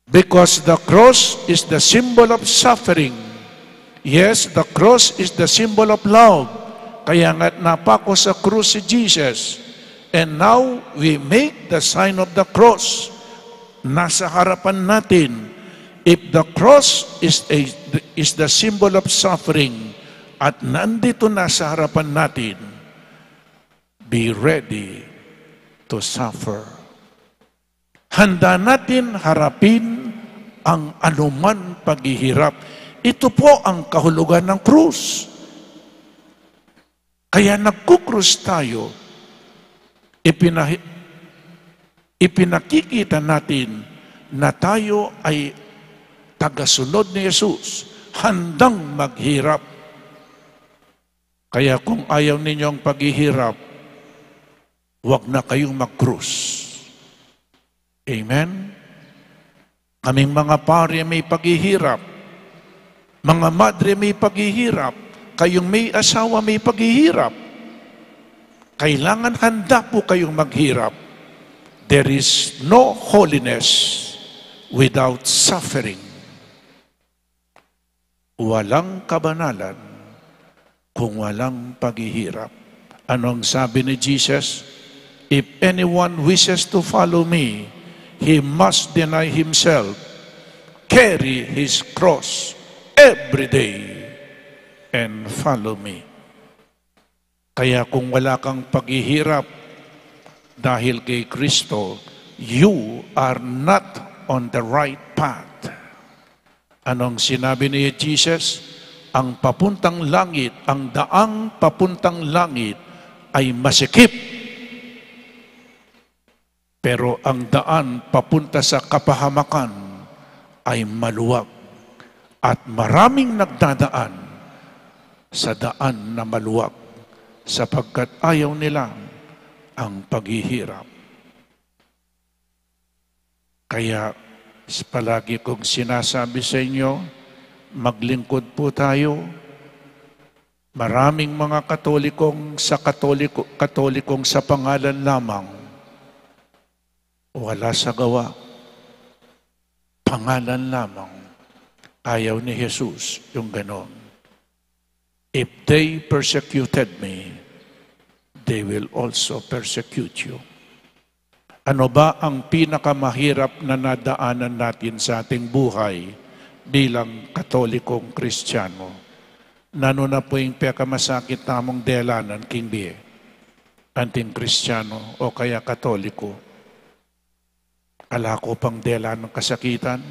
Because the cross is the symbol of suffering. Yes, the cross is the symbol of love. Kaya nga't napako sa krus si Jesus. And now we make the sign of the cross. Nasa harapan natin. If the cross is a, is the symbol of suffering, at nandito na sa harapan natin, be ready to suffer. Handa natin harapin ang anuman paghihirap. Ito po ang kahulugan ng krus. Kaya nagkukrus tayo, ipinahi-, ipinakikita natin na tayo ay tagasunod ni Jesus, handang maghirap. Kaya kung ayaw ninyong paghihirap, wag na kayong magkrus. Amen? Kaming mga pare may paghihirap, mga madre may paghihirap, kayong may asawa may paghihirap. Kailangan handa po kayong maghirap. There is no holiness without suffering. Walang kabanalan kung walang paghihirap. Anong sabi ni Jesus? "If anyone wishes to follow me, he must deny himself, carry his cross every day, and follow me." Kaya kung wala kang paghihirap dahil kay Kristo, you are not on the right path. Anong sinabi ni Jesus? Ang papuntang langit, ang daang papuntang langit ay masikip. Pero ang daan papunta sa kapahamakan ay maluwag, at maraming nagdadaan sa daan na maluwag, sapagkat ayaw nila ang paghihirap. Kaya palagi kong sinasabi sa inyo, maglingkod po tayo. Maraming mga Katolikong sa Katoliko, Katolikong sa pangalan lamang, wala sa gawa. Pangalan lamang. Ayaw ni Jesus yung ganon. "If they persecuted me, they will also persecute you." Ano ba ang pinakamahirap na nadaanan natin sa ating buhay bilang Katolikong Kristiyano? Nanu na pu ing pekamasakit tamung delanan king bie? Anting Kristiyano o kaya Katoliko? Ala ko pang delanan kasakitan?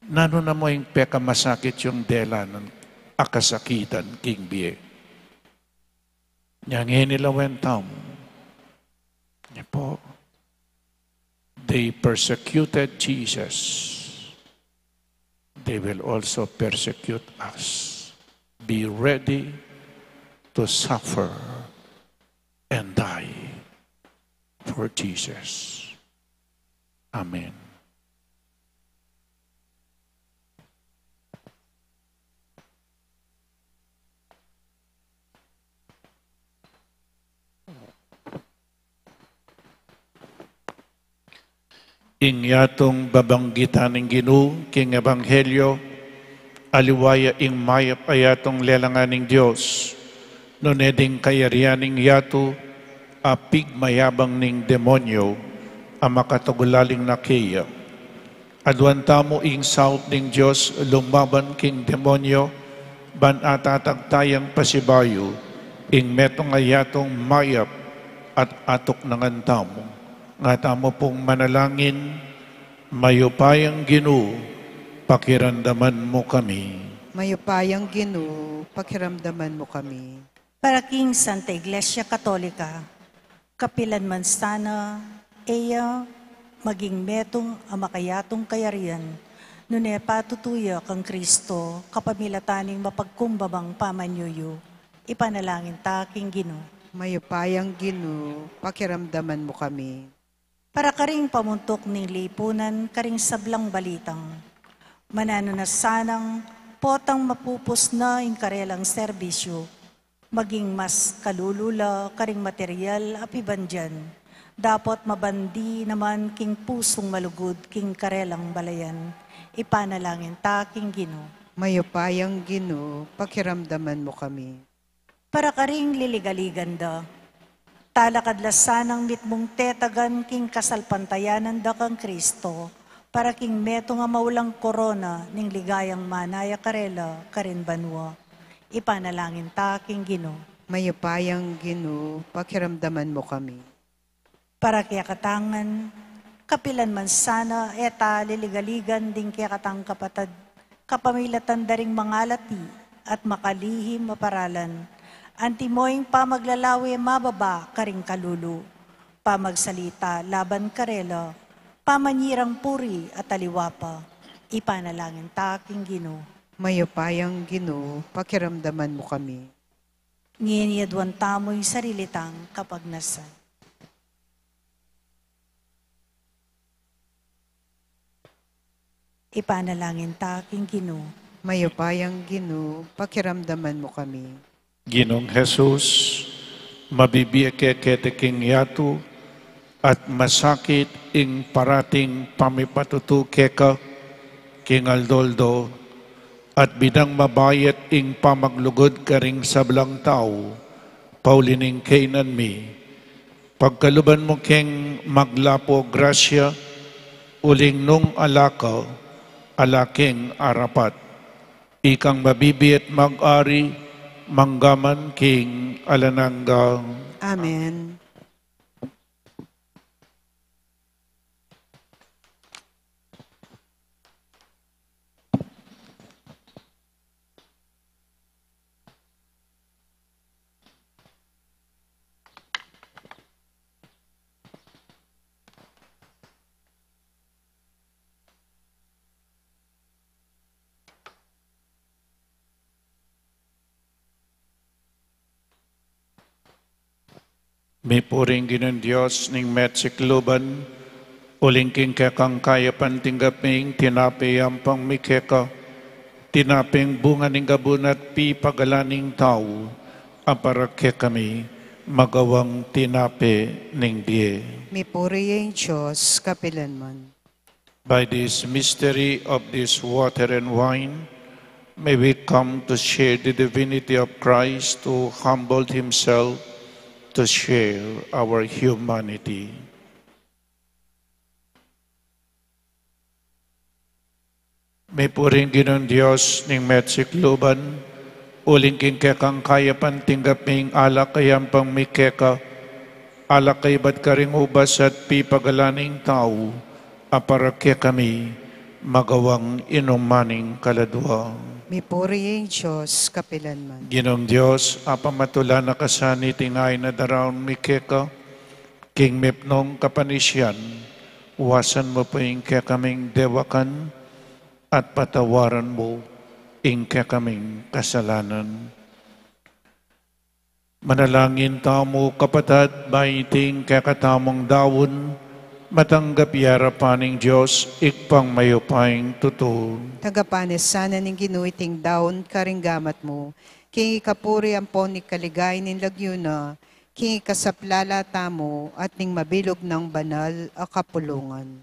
Nanu na mu ing pekamasakit yung delanan a kasakitan king bie? Nya ngeni lawen tamu. Nya pu, they persecuted Jesus. They will also persecute us. Be ready to suffer and die for Jesus. Amen. Ing yatung babanggitan ning Ginu king Ebanghelyo, Aliwa ya ing mayap a yatung lelangan ning Dios, nune ding kayarian ning yatu a pigmayabang ning demonyo a makatagulaling na keya. Aduan tamu ing saup ning Dios lumaban king demonyo, ban atatag tayang pasibayu ing metung a yatung mayap at atuknangan tamu. Nga tamu pung manalangin. Mayupayang Ginu, pakiramdaman mu kami. Mayupayang Ginu, pakiramdaman mu kami. Para king Santa Iglesia Katolika, kapilan man sana e ya maging metung a makayatung kayarian, nune patutu ya kang Kristo kapamilatan ning mapagkumbabang pamanyuyu, ipanalangin ta king Ginu. Mayupayang Ginu, pakiramdaman mu kami. Para karing pamuntuk ning lipunan karing sablang balitang, mananu na sanang potang mapupus na ing karelang serbisyu, maging mas kalulu la karing material a pibandian, dapot mabandi naman king pusung malugud king karelang balayan, ipanalangin ta king Ginu. Mayupayang Ginu, pakiramdaman mu kami. Para karing liligaligan da, talakad la sanang mitmung tetagan king kasalpantayanan da kang Kristo, para king metung a maulang korona ning ligayang manaya karela karin banua. Ipanalangin ta king Ginu. Mayupayang Ginu, pakiramdaman mu kami. Para kekatang ngan, kapilan man sana e ta liligaligan ding kekatang kapatad, kapamilatan da ring mangalati at makalihim a paralan, antimo ing pamaglalawe mababa karing kalulu, pamagsalita laban karela, pamanyirang puri at aliwa pa, ipanalangin ta king Ginu. Mayupayang Ginu, pakiramdaman mu kami. Ngeni aduan tamu ing sarili tang kapagnasan. Ipanalangin ta king Ginu. Mayupayang Ginu, pakiramdaman mu kami. Ginung Jesus, mabibie ke keti king yatu, at masakit ing parating pamipatutu keka king aldo-aldo, at binang mabayat ing pamaglugud karing sablang tau, pauli ning kainan mi. Pagkaluban mu keng maglapu grasya, uling nung ala ka, ala keng arapat. Ikang mabibie at mag-ari, mangga man king alang angga. Amen. Mipuri ing Ginung Dios ning mesikluban, uling king kekang kayapan tinggap mi ing tinape yampang mi keka, tinapeng bunga ning gabun at pipagalan ning tau, a para kekami magawang tinape ning bie. Mipuri ya ing Dios kapilanman. By this mystery of this water and wine, may we come to share the divinity of Christ who humbled himself to share our humanity. Mipuri ing Ginung Dios ning mesikluban, uling king kekang kayapan tinggap mi ing alak a yampang mi keka, alak a ibat karing ubas at pipagalan ning tau, a para kekami magawang inuman ning kaladua. Mipuri ya ing Dios kapilanman. Ginung Dios, a pamatula na ka sa niting ain a daraun mi keka, king mipnung kapanisian, wasan mu pu ing kekaming dewakan, at patawaran mu ing kekaming kasalanan. Manalangin tamu, kapatad, ban iting kekatamung daun, matanggap ya arapan ning Dios, Ibpang mayupayang tutu. Tanggapan na sana ning Ginu iting daun karing gamat mu, king ikapuri ampon ikaligayan ning lagyu na, king ikasaplala tamu at ning mabilug nang banal a kapulungan.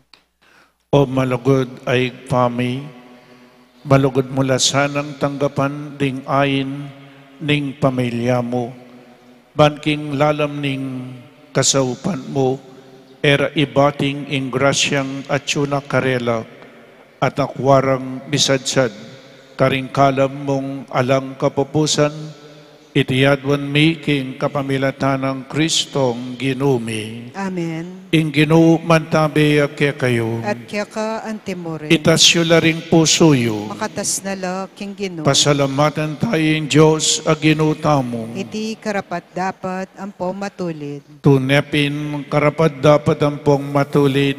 O malugud a Ibpa mi, Malugud mu la sanang tanggapan ding ain ning pamilya mu, ban king lalam ning kasaupan mu, e ra ibating ing grasyang atyu na karela, at akua rang misadsad karing kalam mung alang kapupusan, iti aduan mi king kapamilatan nang Kristong Ginu mi. Amen. Ing Ginu mantabe ya kekayu. At keka antimurin. Itas yu la ring pusu yu. Makatas na la king Ginu. Pasalamatan tamu ing Dios a Ginu tamu. Iti karapat-dapat ampong matulid. Tune pin karapat-dapat ampong matulid,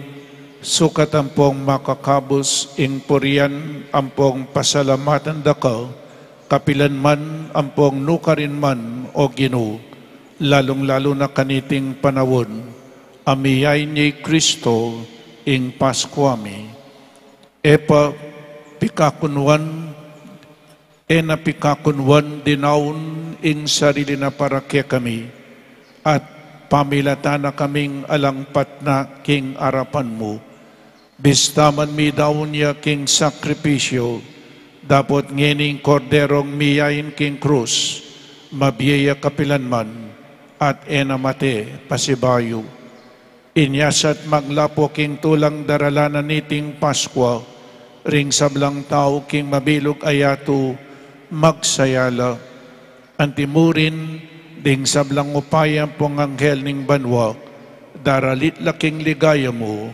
sukat ampong makakabus ing purian ampong pasalamatan da ka, kapilan man ampong nukarin man, O Ginu, lalung-lalu na kaniting panaun a miyain ya i Kristo ing Paskua mi. E pa pikakunwan, e na pikakunwan dinaun ing sarili na para kekami, at pamilatan na kaming alang patna king arapan mu. Bista man midaun ya king sakripisyu, dapot ngening Korderong miyain king krus, mabie ya kapilan man, at e na mate pasibayu. Inya sa't maglapo king tulang daralan na niting Paskua, ring sablang tau king mabilug a yatu, magsaya la. Antimurin, ding sablang upaya ampong anghel ning banua, daralit la king ligaya mu,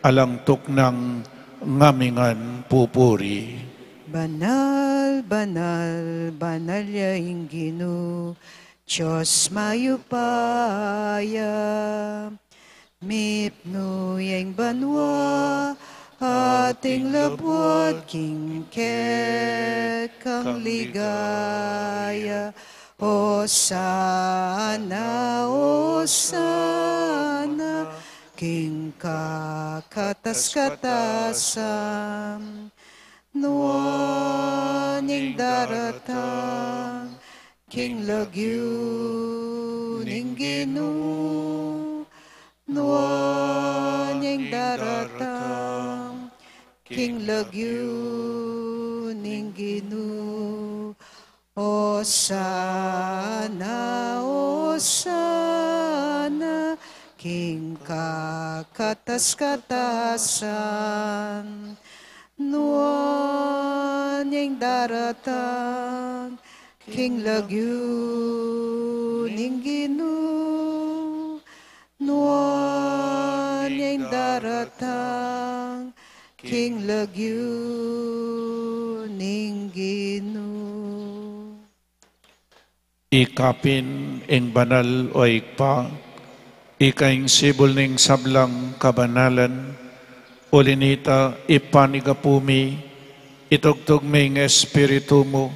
alang tuknang ngamingan pupuri. Banal, banal, banal ya ing Ginu, Dios mayupaya. Mipnu ya ing banua, at ing lub king kekang ligaya. Osana, Osana, king kakatas-katasan. Nuan ing daratang king lagyu ning Ginu. Nuan ing daratang king lagyu ning Ginu. Osana, Osana, king kakatas-katasan. Nuan ing daratang king lagyu ning Ginu. Nuan ing daratang king lagyu ning Ginu. Ika pin ing banal, o Ibpa, ika ing sibul ning sablang kabanalan. Uli nita, ipanigapu mi, itugtug mi ing Espiritu mu,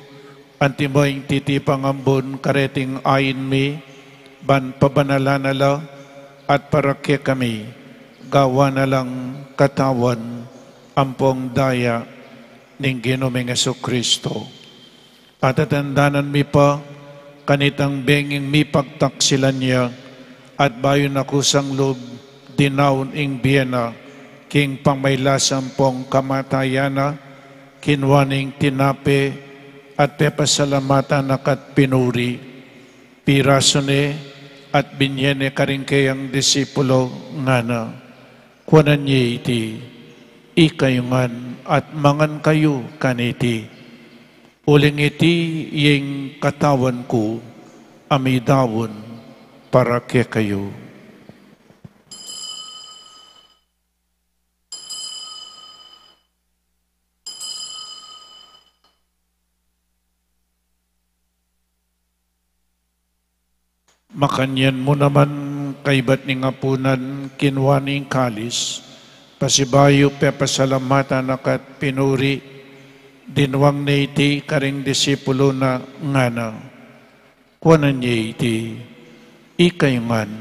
antimo ing titipang ambun kareting ain mi, ban pabanalan na la, at para kekami, gawan na lang katawan ampong daya ning Ginu ming Jesucristo. Atatandanan mi pa, kanitang benging mipagtaksilan ya, at bayu na kusang lub, dinaun ing bie na, king pamailas ampong kamatayan na, kinua ne ing tinape, at pepasalamatan na ka't pinuri, pirasu ne, at binye ne karing kayang disipulo, ngana: Kuanan ye iti, ikayu ngan at mangan kayu kaniti. Uling iti ing katawan ku, a midaun para kekayu. Makanyan mu naman, kaybat ning apunan, kinua ne ing kalis, pasibayu pepasalamatan na ka't pinuri, dinuang ne iti karing disipulo na, ngana: Kuanan ye iti, ikayu ngan,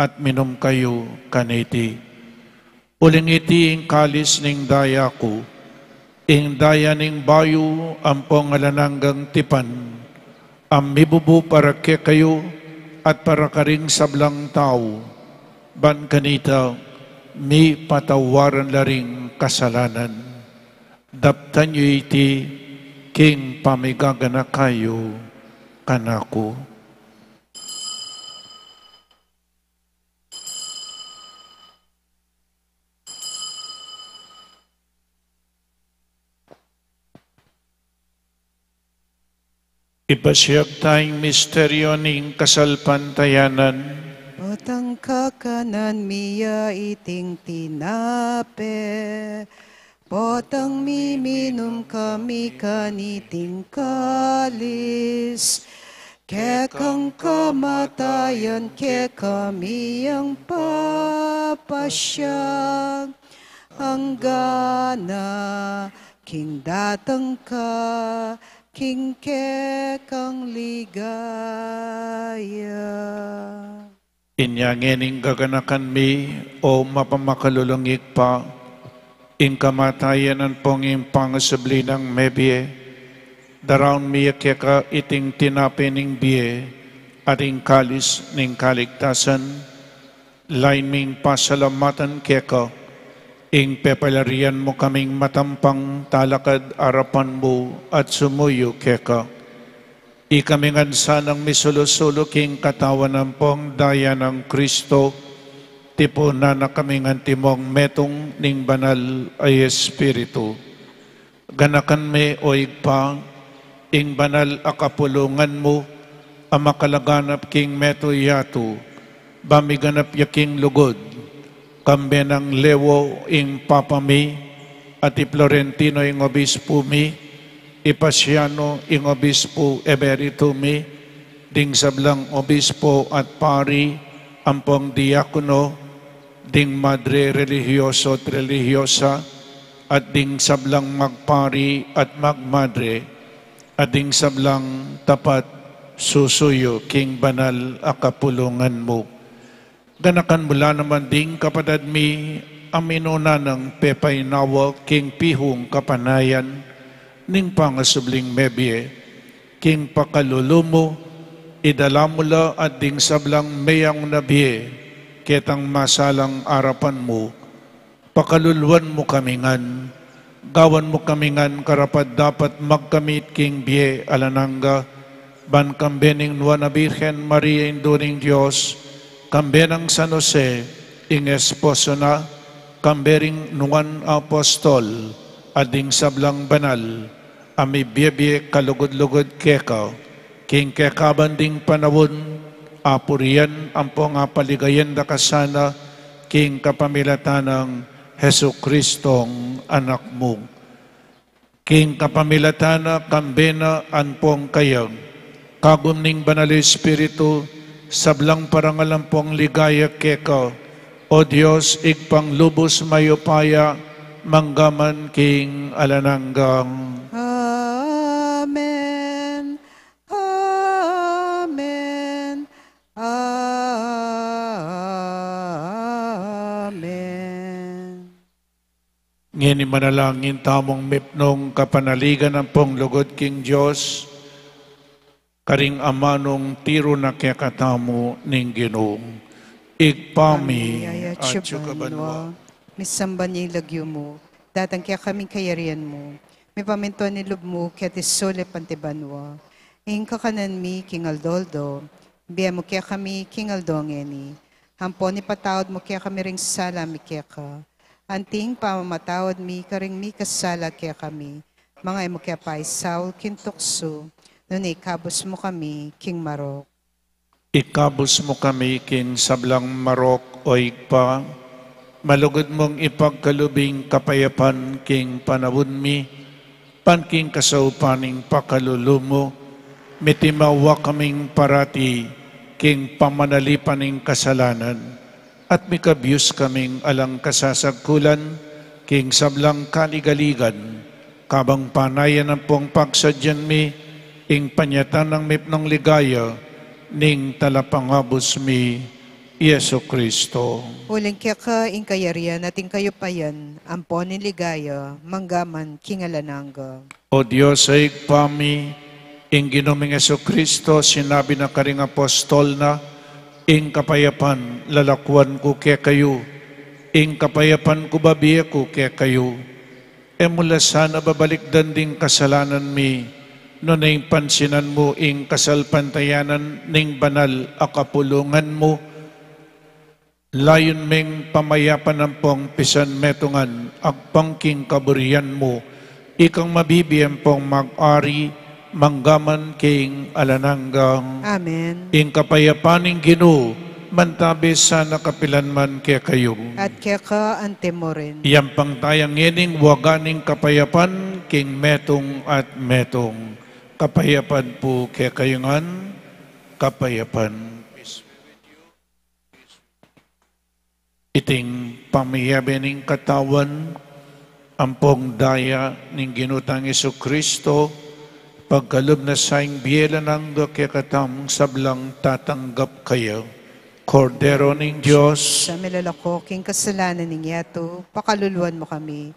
at minum kayu kaniti. Uling iti ing kalis ning daya ku, ing daya ning bayu ampong alang anggang tipan, a mibubu para kekayu at para karing sablang tau, ban kanita mipatawaran la ring kasalanan. Daptan yu iti king pamigaganaka yu kanaku. Ipasiag tayang misteryo ning kasalpantayanan. Potang kakanan mi ya iting tinape, potang miminum kami kaniting kalis, kekang kamatayan kekami yang papasiag, anggana king datang ka king kekang ligaya. Inya ngening gaganakan mi, o mapamakalulung Ibpa, ing kamatayan ampong ing pangasubli nang mebie, daraun mi ya keka iting tinape ning bie at ing kalis ning kaligtasan, lain ming pasalamatan keka, ing pepalarian mu kaming matampang talakad arapan mu at sumuyu keka. Ikami ngan sanang misulu-sulu king katawan ampong daya nang Kristo, tipunan na kaming antimong metung ning Banal a Espiritu. Ganakan me, o Ibpa, ing banal a kapulungan mu, a makalaganap king metung yatu, ba miganap ya king lugud, kambe nang Leo ing Papa mi, at i Florentino ing Obispu mi, i Pasiano ing Obispu Emeritu mi, ding sablang obispo at pari, ampong diakono, ding madre religioso at religiosa, at ding sablang magpari at magmadre, at ding sablang tapat susuyu king banal a kapulungan mu. Ganakan mu la naman ding kapatad mi a minuna nang pepainawa king pihung kapanayan ning pangasubling mebie, king pakalulu mu, idala mu la at ding sablang meyauna bie ketang masalang arapan mu, pakaluluan mu kami ngan, gawan mu kami ngan karapat-dapat magkamit king bie alang angga, ban kambe ning Nuan a Birhen Maria, Indu ning Dios, kambe nang San Jose, ing esposo na, kambe ring nuan a apostol, at ding sablang banal a mibie-bie kalugud-lugud keka, king kekaban ding panaun, apurian ampong apaligayan da ka sana, king kapamilatan nang Jesucristong Anak mu. King kapamilatan na, kambe na, ampong kaya, kagum ning Banal Espiritu, sablang parangal ampong ligaya keka, o Dios, Ibpang lubus mayupaya, mangga man king alang angga. Amen. Amen. Amen. Ngeni manalangin tamung mipnung kapanaligan ampong lugud king Dios, karing amanung tiru na kekatamu ning Ginu. Ibpa mi, atsu ka banua, misamban ya ing lagyu mu, datang kekami ing kayarian mu, mipamintuan ing lub mu keti sulip anti banua. Ing kakanan mi king aldo-aldo, ibie mu kekami king aldo ngeni, ampon ipatawad mu kekami ring sala mi keka, anti ing pamamatawad mi karing mikasala kekami, manga e mu ke paisaul king tuksu, nune ikabus mu kami king marok. Ikabus mu kami king sablang marok, o Ibpa, malugud mung ipagkalub ing kapayapan king panaun mi, ban king kasaupan ning pakalulu mu, mitimawa kaming parati king pamanalipan ning kasalanan, at mikabyus kaming alang kasasagkulan king sablang kaligaligan, kabang panayan ampong pagsadyan mi ing panyatang mipnung ligaya ning Talapangabus mi, Jesucristo. Uling keka ing kayarian at ing kayupayan, ampon ing ligaya, mangga man king alang angga. O Dios a Ibpa mi, ing Ginu ming Jesucristo, sinabi na karing apostol na, ing kapayapan lalakuan ku kekayu, ing kapayapan ku babie ku kekayu. E mu la sana babalikdan ding kasalanan mi, nune ing pansinan mu ing kasalpantayanan ning banal a kapulungan mu. Layun meng pamayapan ampong pisanmetungan agpang king kaburian mu, ikang mabibie ampong mag-ari mangga man king alang angga. Amen. Ing kapayapan ning Ginu mantabe sana kapilan man kekayu. At keka antimurin. Iyampang taya ngening waga ning kapayapan king metung at metung. Kapayapan pu kekayu ngan, kapayapan. Iting pamiyabe ning katawan ampong daya ning Ginu tang Jesucristo, pagkalub na sa ing bie alang angga kekatamung sablang tatanggap kaya. Kordero ning Dios. Sa milalako king kasalanan ning yatu, pakaluluan mu kami.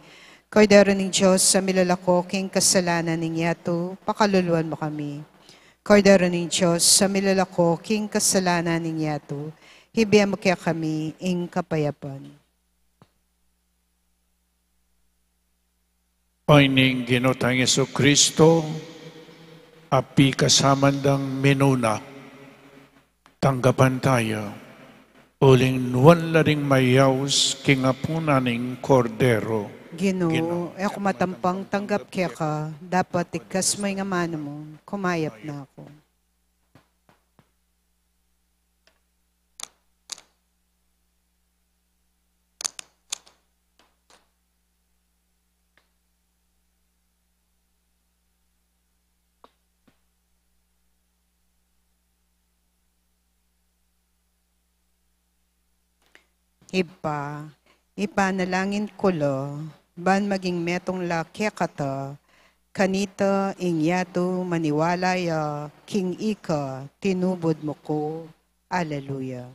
Kordero ning Dios, sa milalako king kasalanan ning yatu, pakaluluan mu kami. Kordero ning Dios, sa milalako king kasalanan ning yatu, ibie mu kekami ing kapayapan. Ing Ginu tang Jesucristo, a pikasaman dang minuna, tanggapan taya, uling nuan la ring mayaus king apunan ning Kordero. Ginu, Ginu, e ku matampang tanggap keka, dapot iktas mu ing amanu mu, kumayap na ku. Ibpa, ipanalangin ku la, ban maging metung la kekata, kanita ing yatu maniwala ya king ika tinubud mu ku. Aleluya.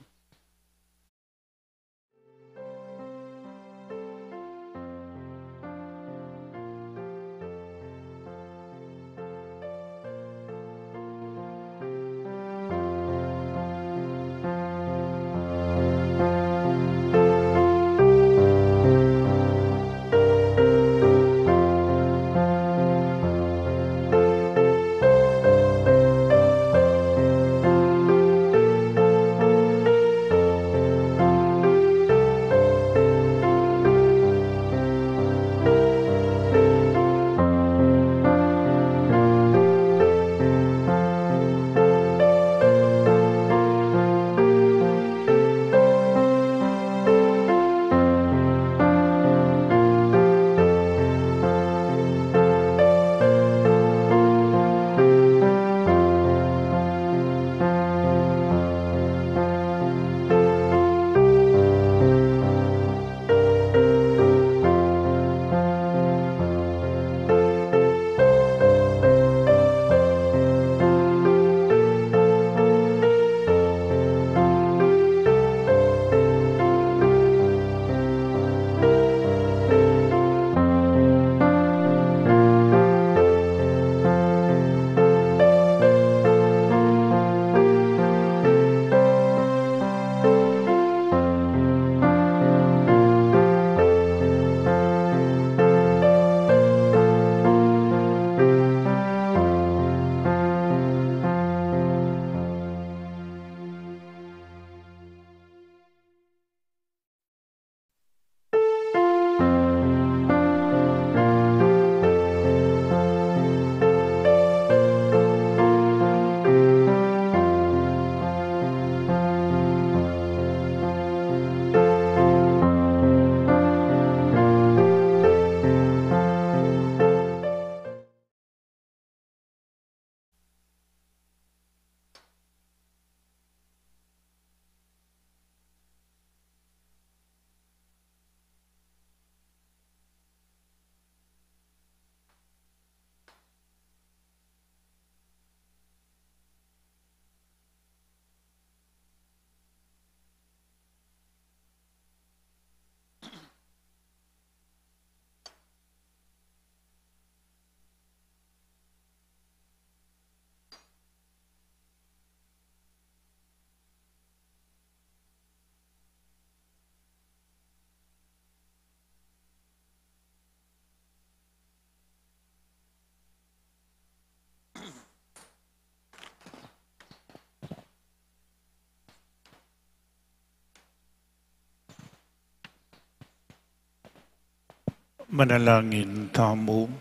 Manalangin tamu.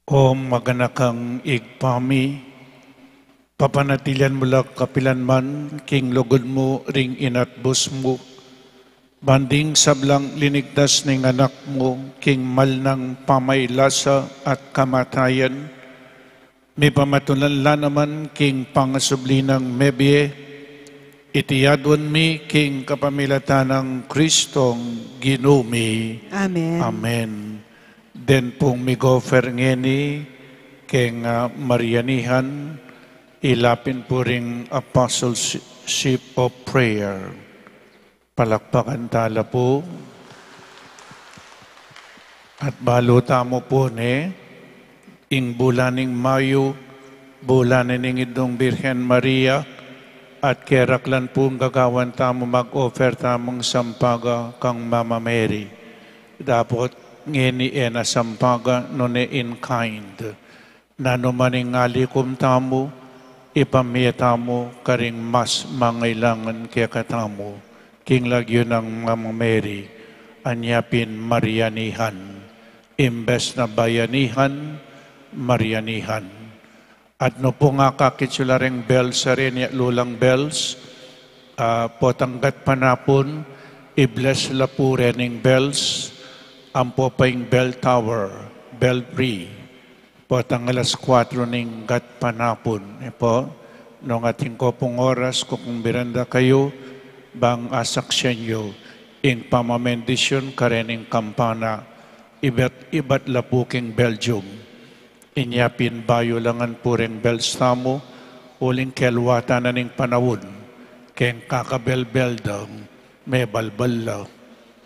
O maganakang Ibpa mi, papanatilian mu la kapilan man king lugud mu ring inatbus mu, ban ding sablang linigtas ning Anak mu king mal nang pamailasa at kamatayan, mipamatulan la naman king pangasubli nang mebie, iti aduan mi king kapamilatan nang Kristong Ginu mi. Amen. Amen. Den pung mig-offer ngeni keng, ah, Marianihan, ila pin pu ring Apostleship of Prayer. Palakpakan tala pu. At balu tamu pu ne, ing bulan ning Mayu, bulan ning Indung Birhen Maria, at keraklan pung gagawan tamu mag-offer tamung sampaga kang Mama Mary. Dapot ngeni e na sampaga nune in kind. Nanu man ing alikum tamu, ipamie tamu karing mas mangailangan kekatamu, king lagyu nang Mama Mary, anya pin Marianihan, imbes na Bayanihan, Marianihan. At nu pung akakit yu la reng bells a reni, atlu lang bells, ah, potang gatpanapun, i-bless la pu rening bells, ampo pa ing bell tower, belfry. Potang alas kuatro ning gatpanapun, e pu, nung atin ku pung oras, kukumbiran da kayu, bang asaksian yu ing pamabendisyun karening kampana, ibat, ibat la pu king Belgium. Inya pin bayu la ngan pu reng bells tamu, uling keluatan na ning panaun, keng kakabelbel da, mebalbal la.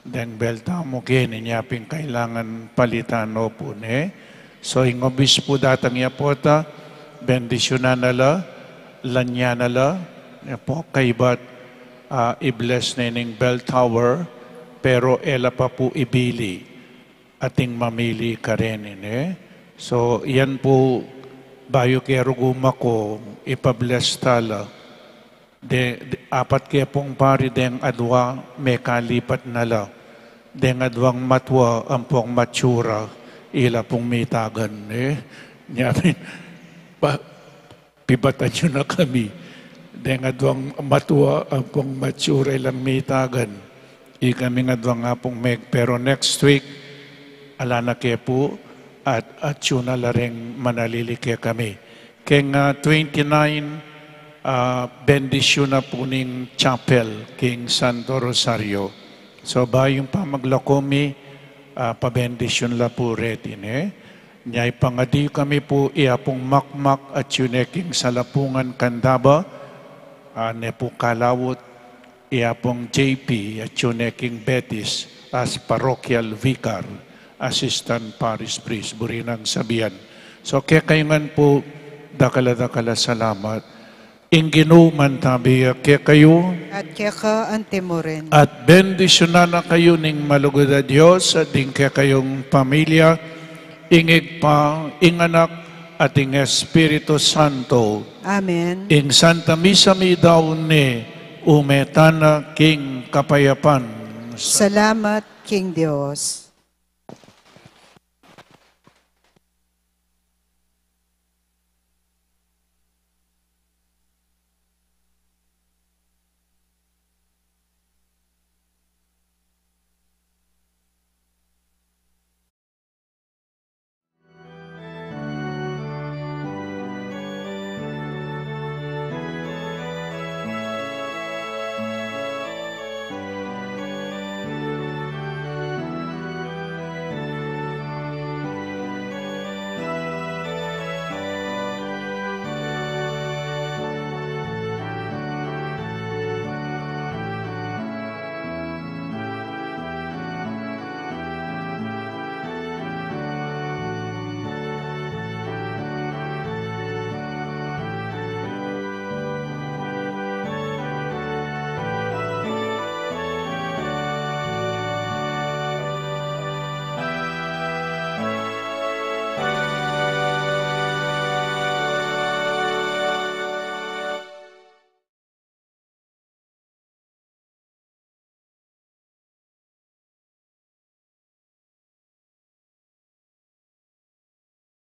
Deng bell tamu keni, inya pin kailangan palitan no pu ne. So, ing obispu datang ya pota, bendisyunan na la, lanyan na la, e pu, kaybat, ah, i-bless ne ning bell tower, pero e la pa pu ibili. Ating mamili kareni, ne? So, yan pu, bayu ke rugu mako, ipa-bless tala. De, de, apat ke pung pari deng adua, mekalipat na la. Deng aduang matua, ampong matsura, ila pung mitagan, ne? Nya pin, pa, pibatan yu na kami. Deng aduang matua ampong matsura ilang mitagan. Ikami ngan aduang apung meg, pero next week, ala na ke pu, at, at yu na la reng manalili kekami. Keng, ah, twenty-nine, ah, bendisyun na pu ning chapel, king Santo Rosario. So, bayung pamaglako mi, ah, pabendisyun la pu reti, ne? Nya ipangadi kami pu, iya pung makmak atyu ne king Salapungan, Candaba, ah, ne pu kalaut, iya pung J P atyu ne king Betis as parochial vicar, assistant parish priest, buri nang sabian. So, kekayu ngan pu, dakal a dakal a salamat. Ing Ginu mantabi ya kekayu. At keka antimurin. At bendisyunan na kayu ning malugud a Dios, at ding kekayung pamilya, ing Ibpa, ing Anak, at ing Espiritu Santo. Amen. Ing Santa Misa meyari ne, ume tana king kapayapan. Salamat king Dios.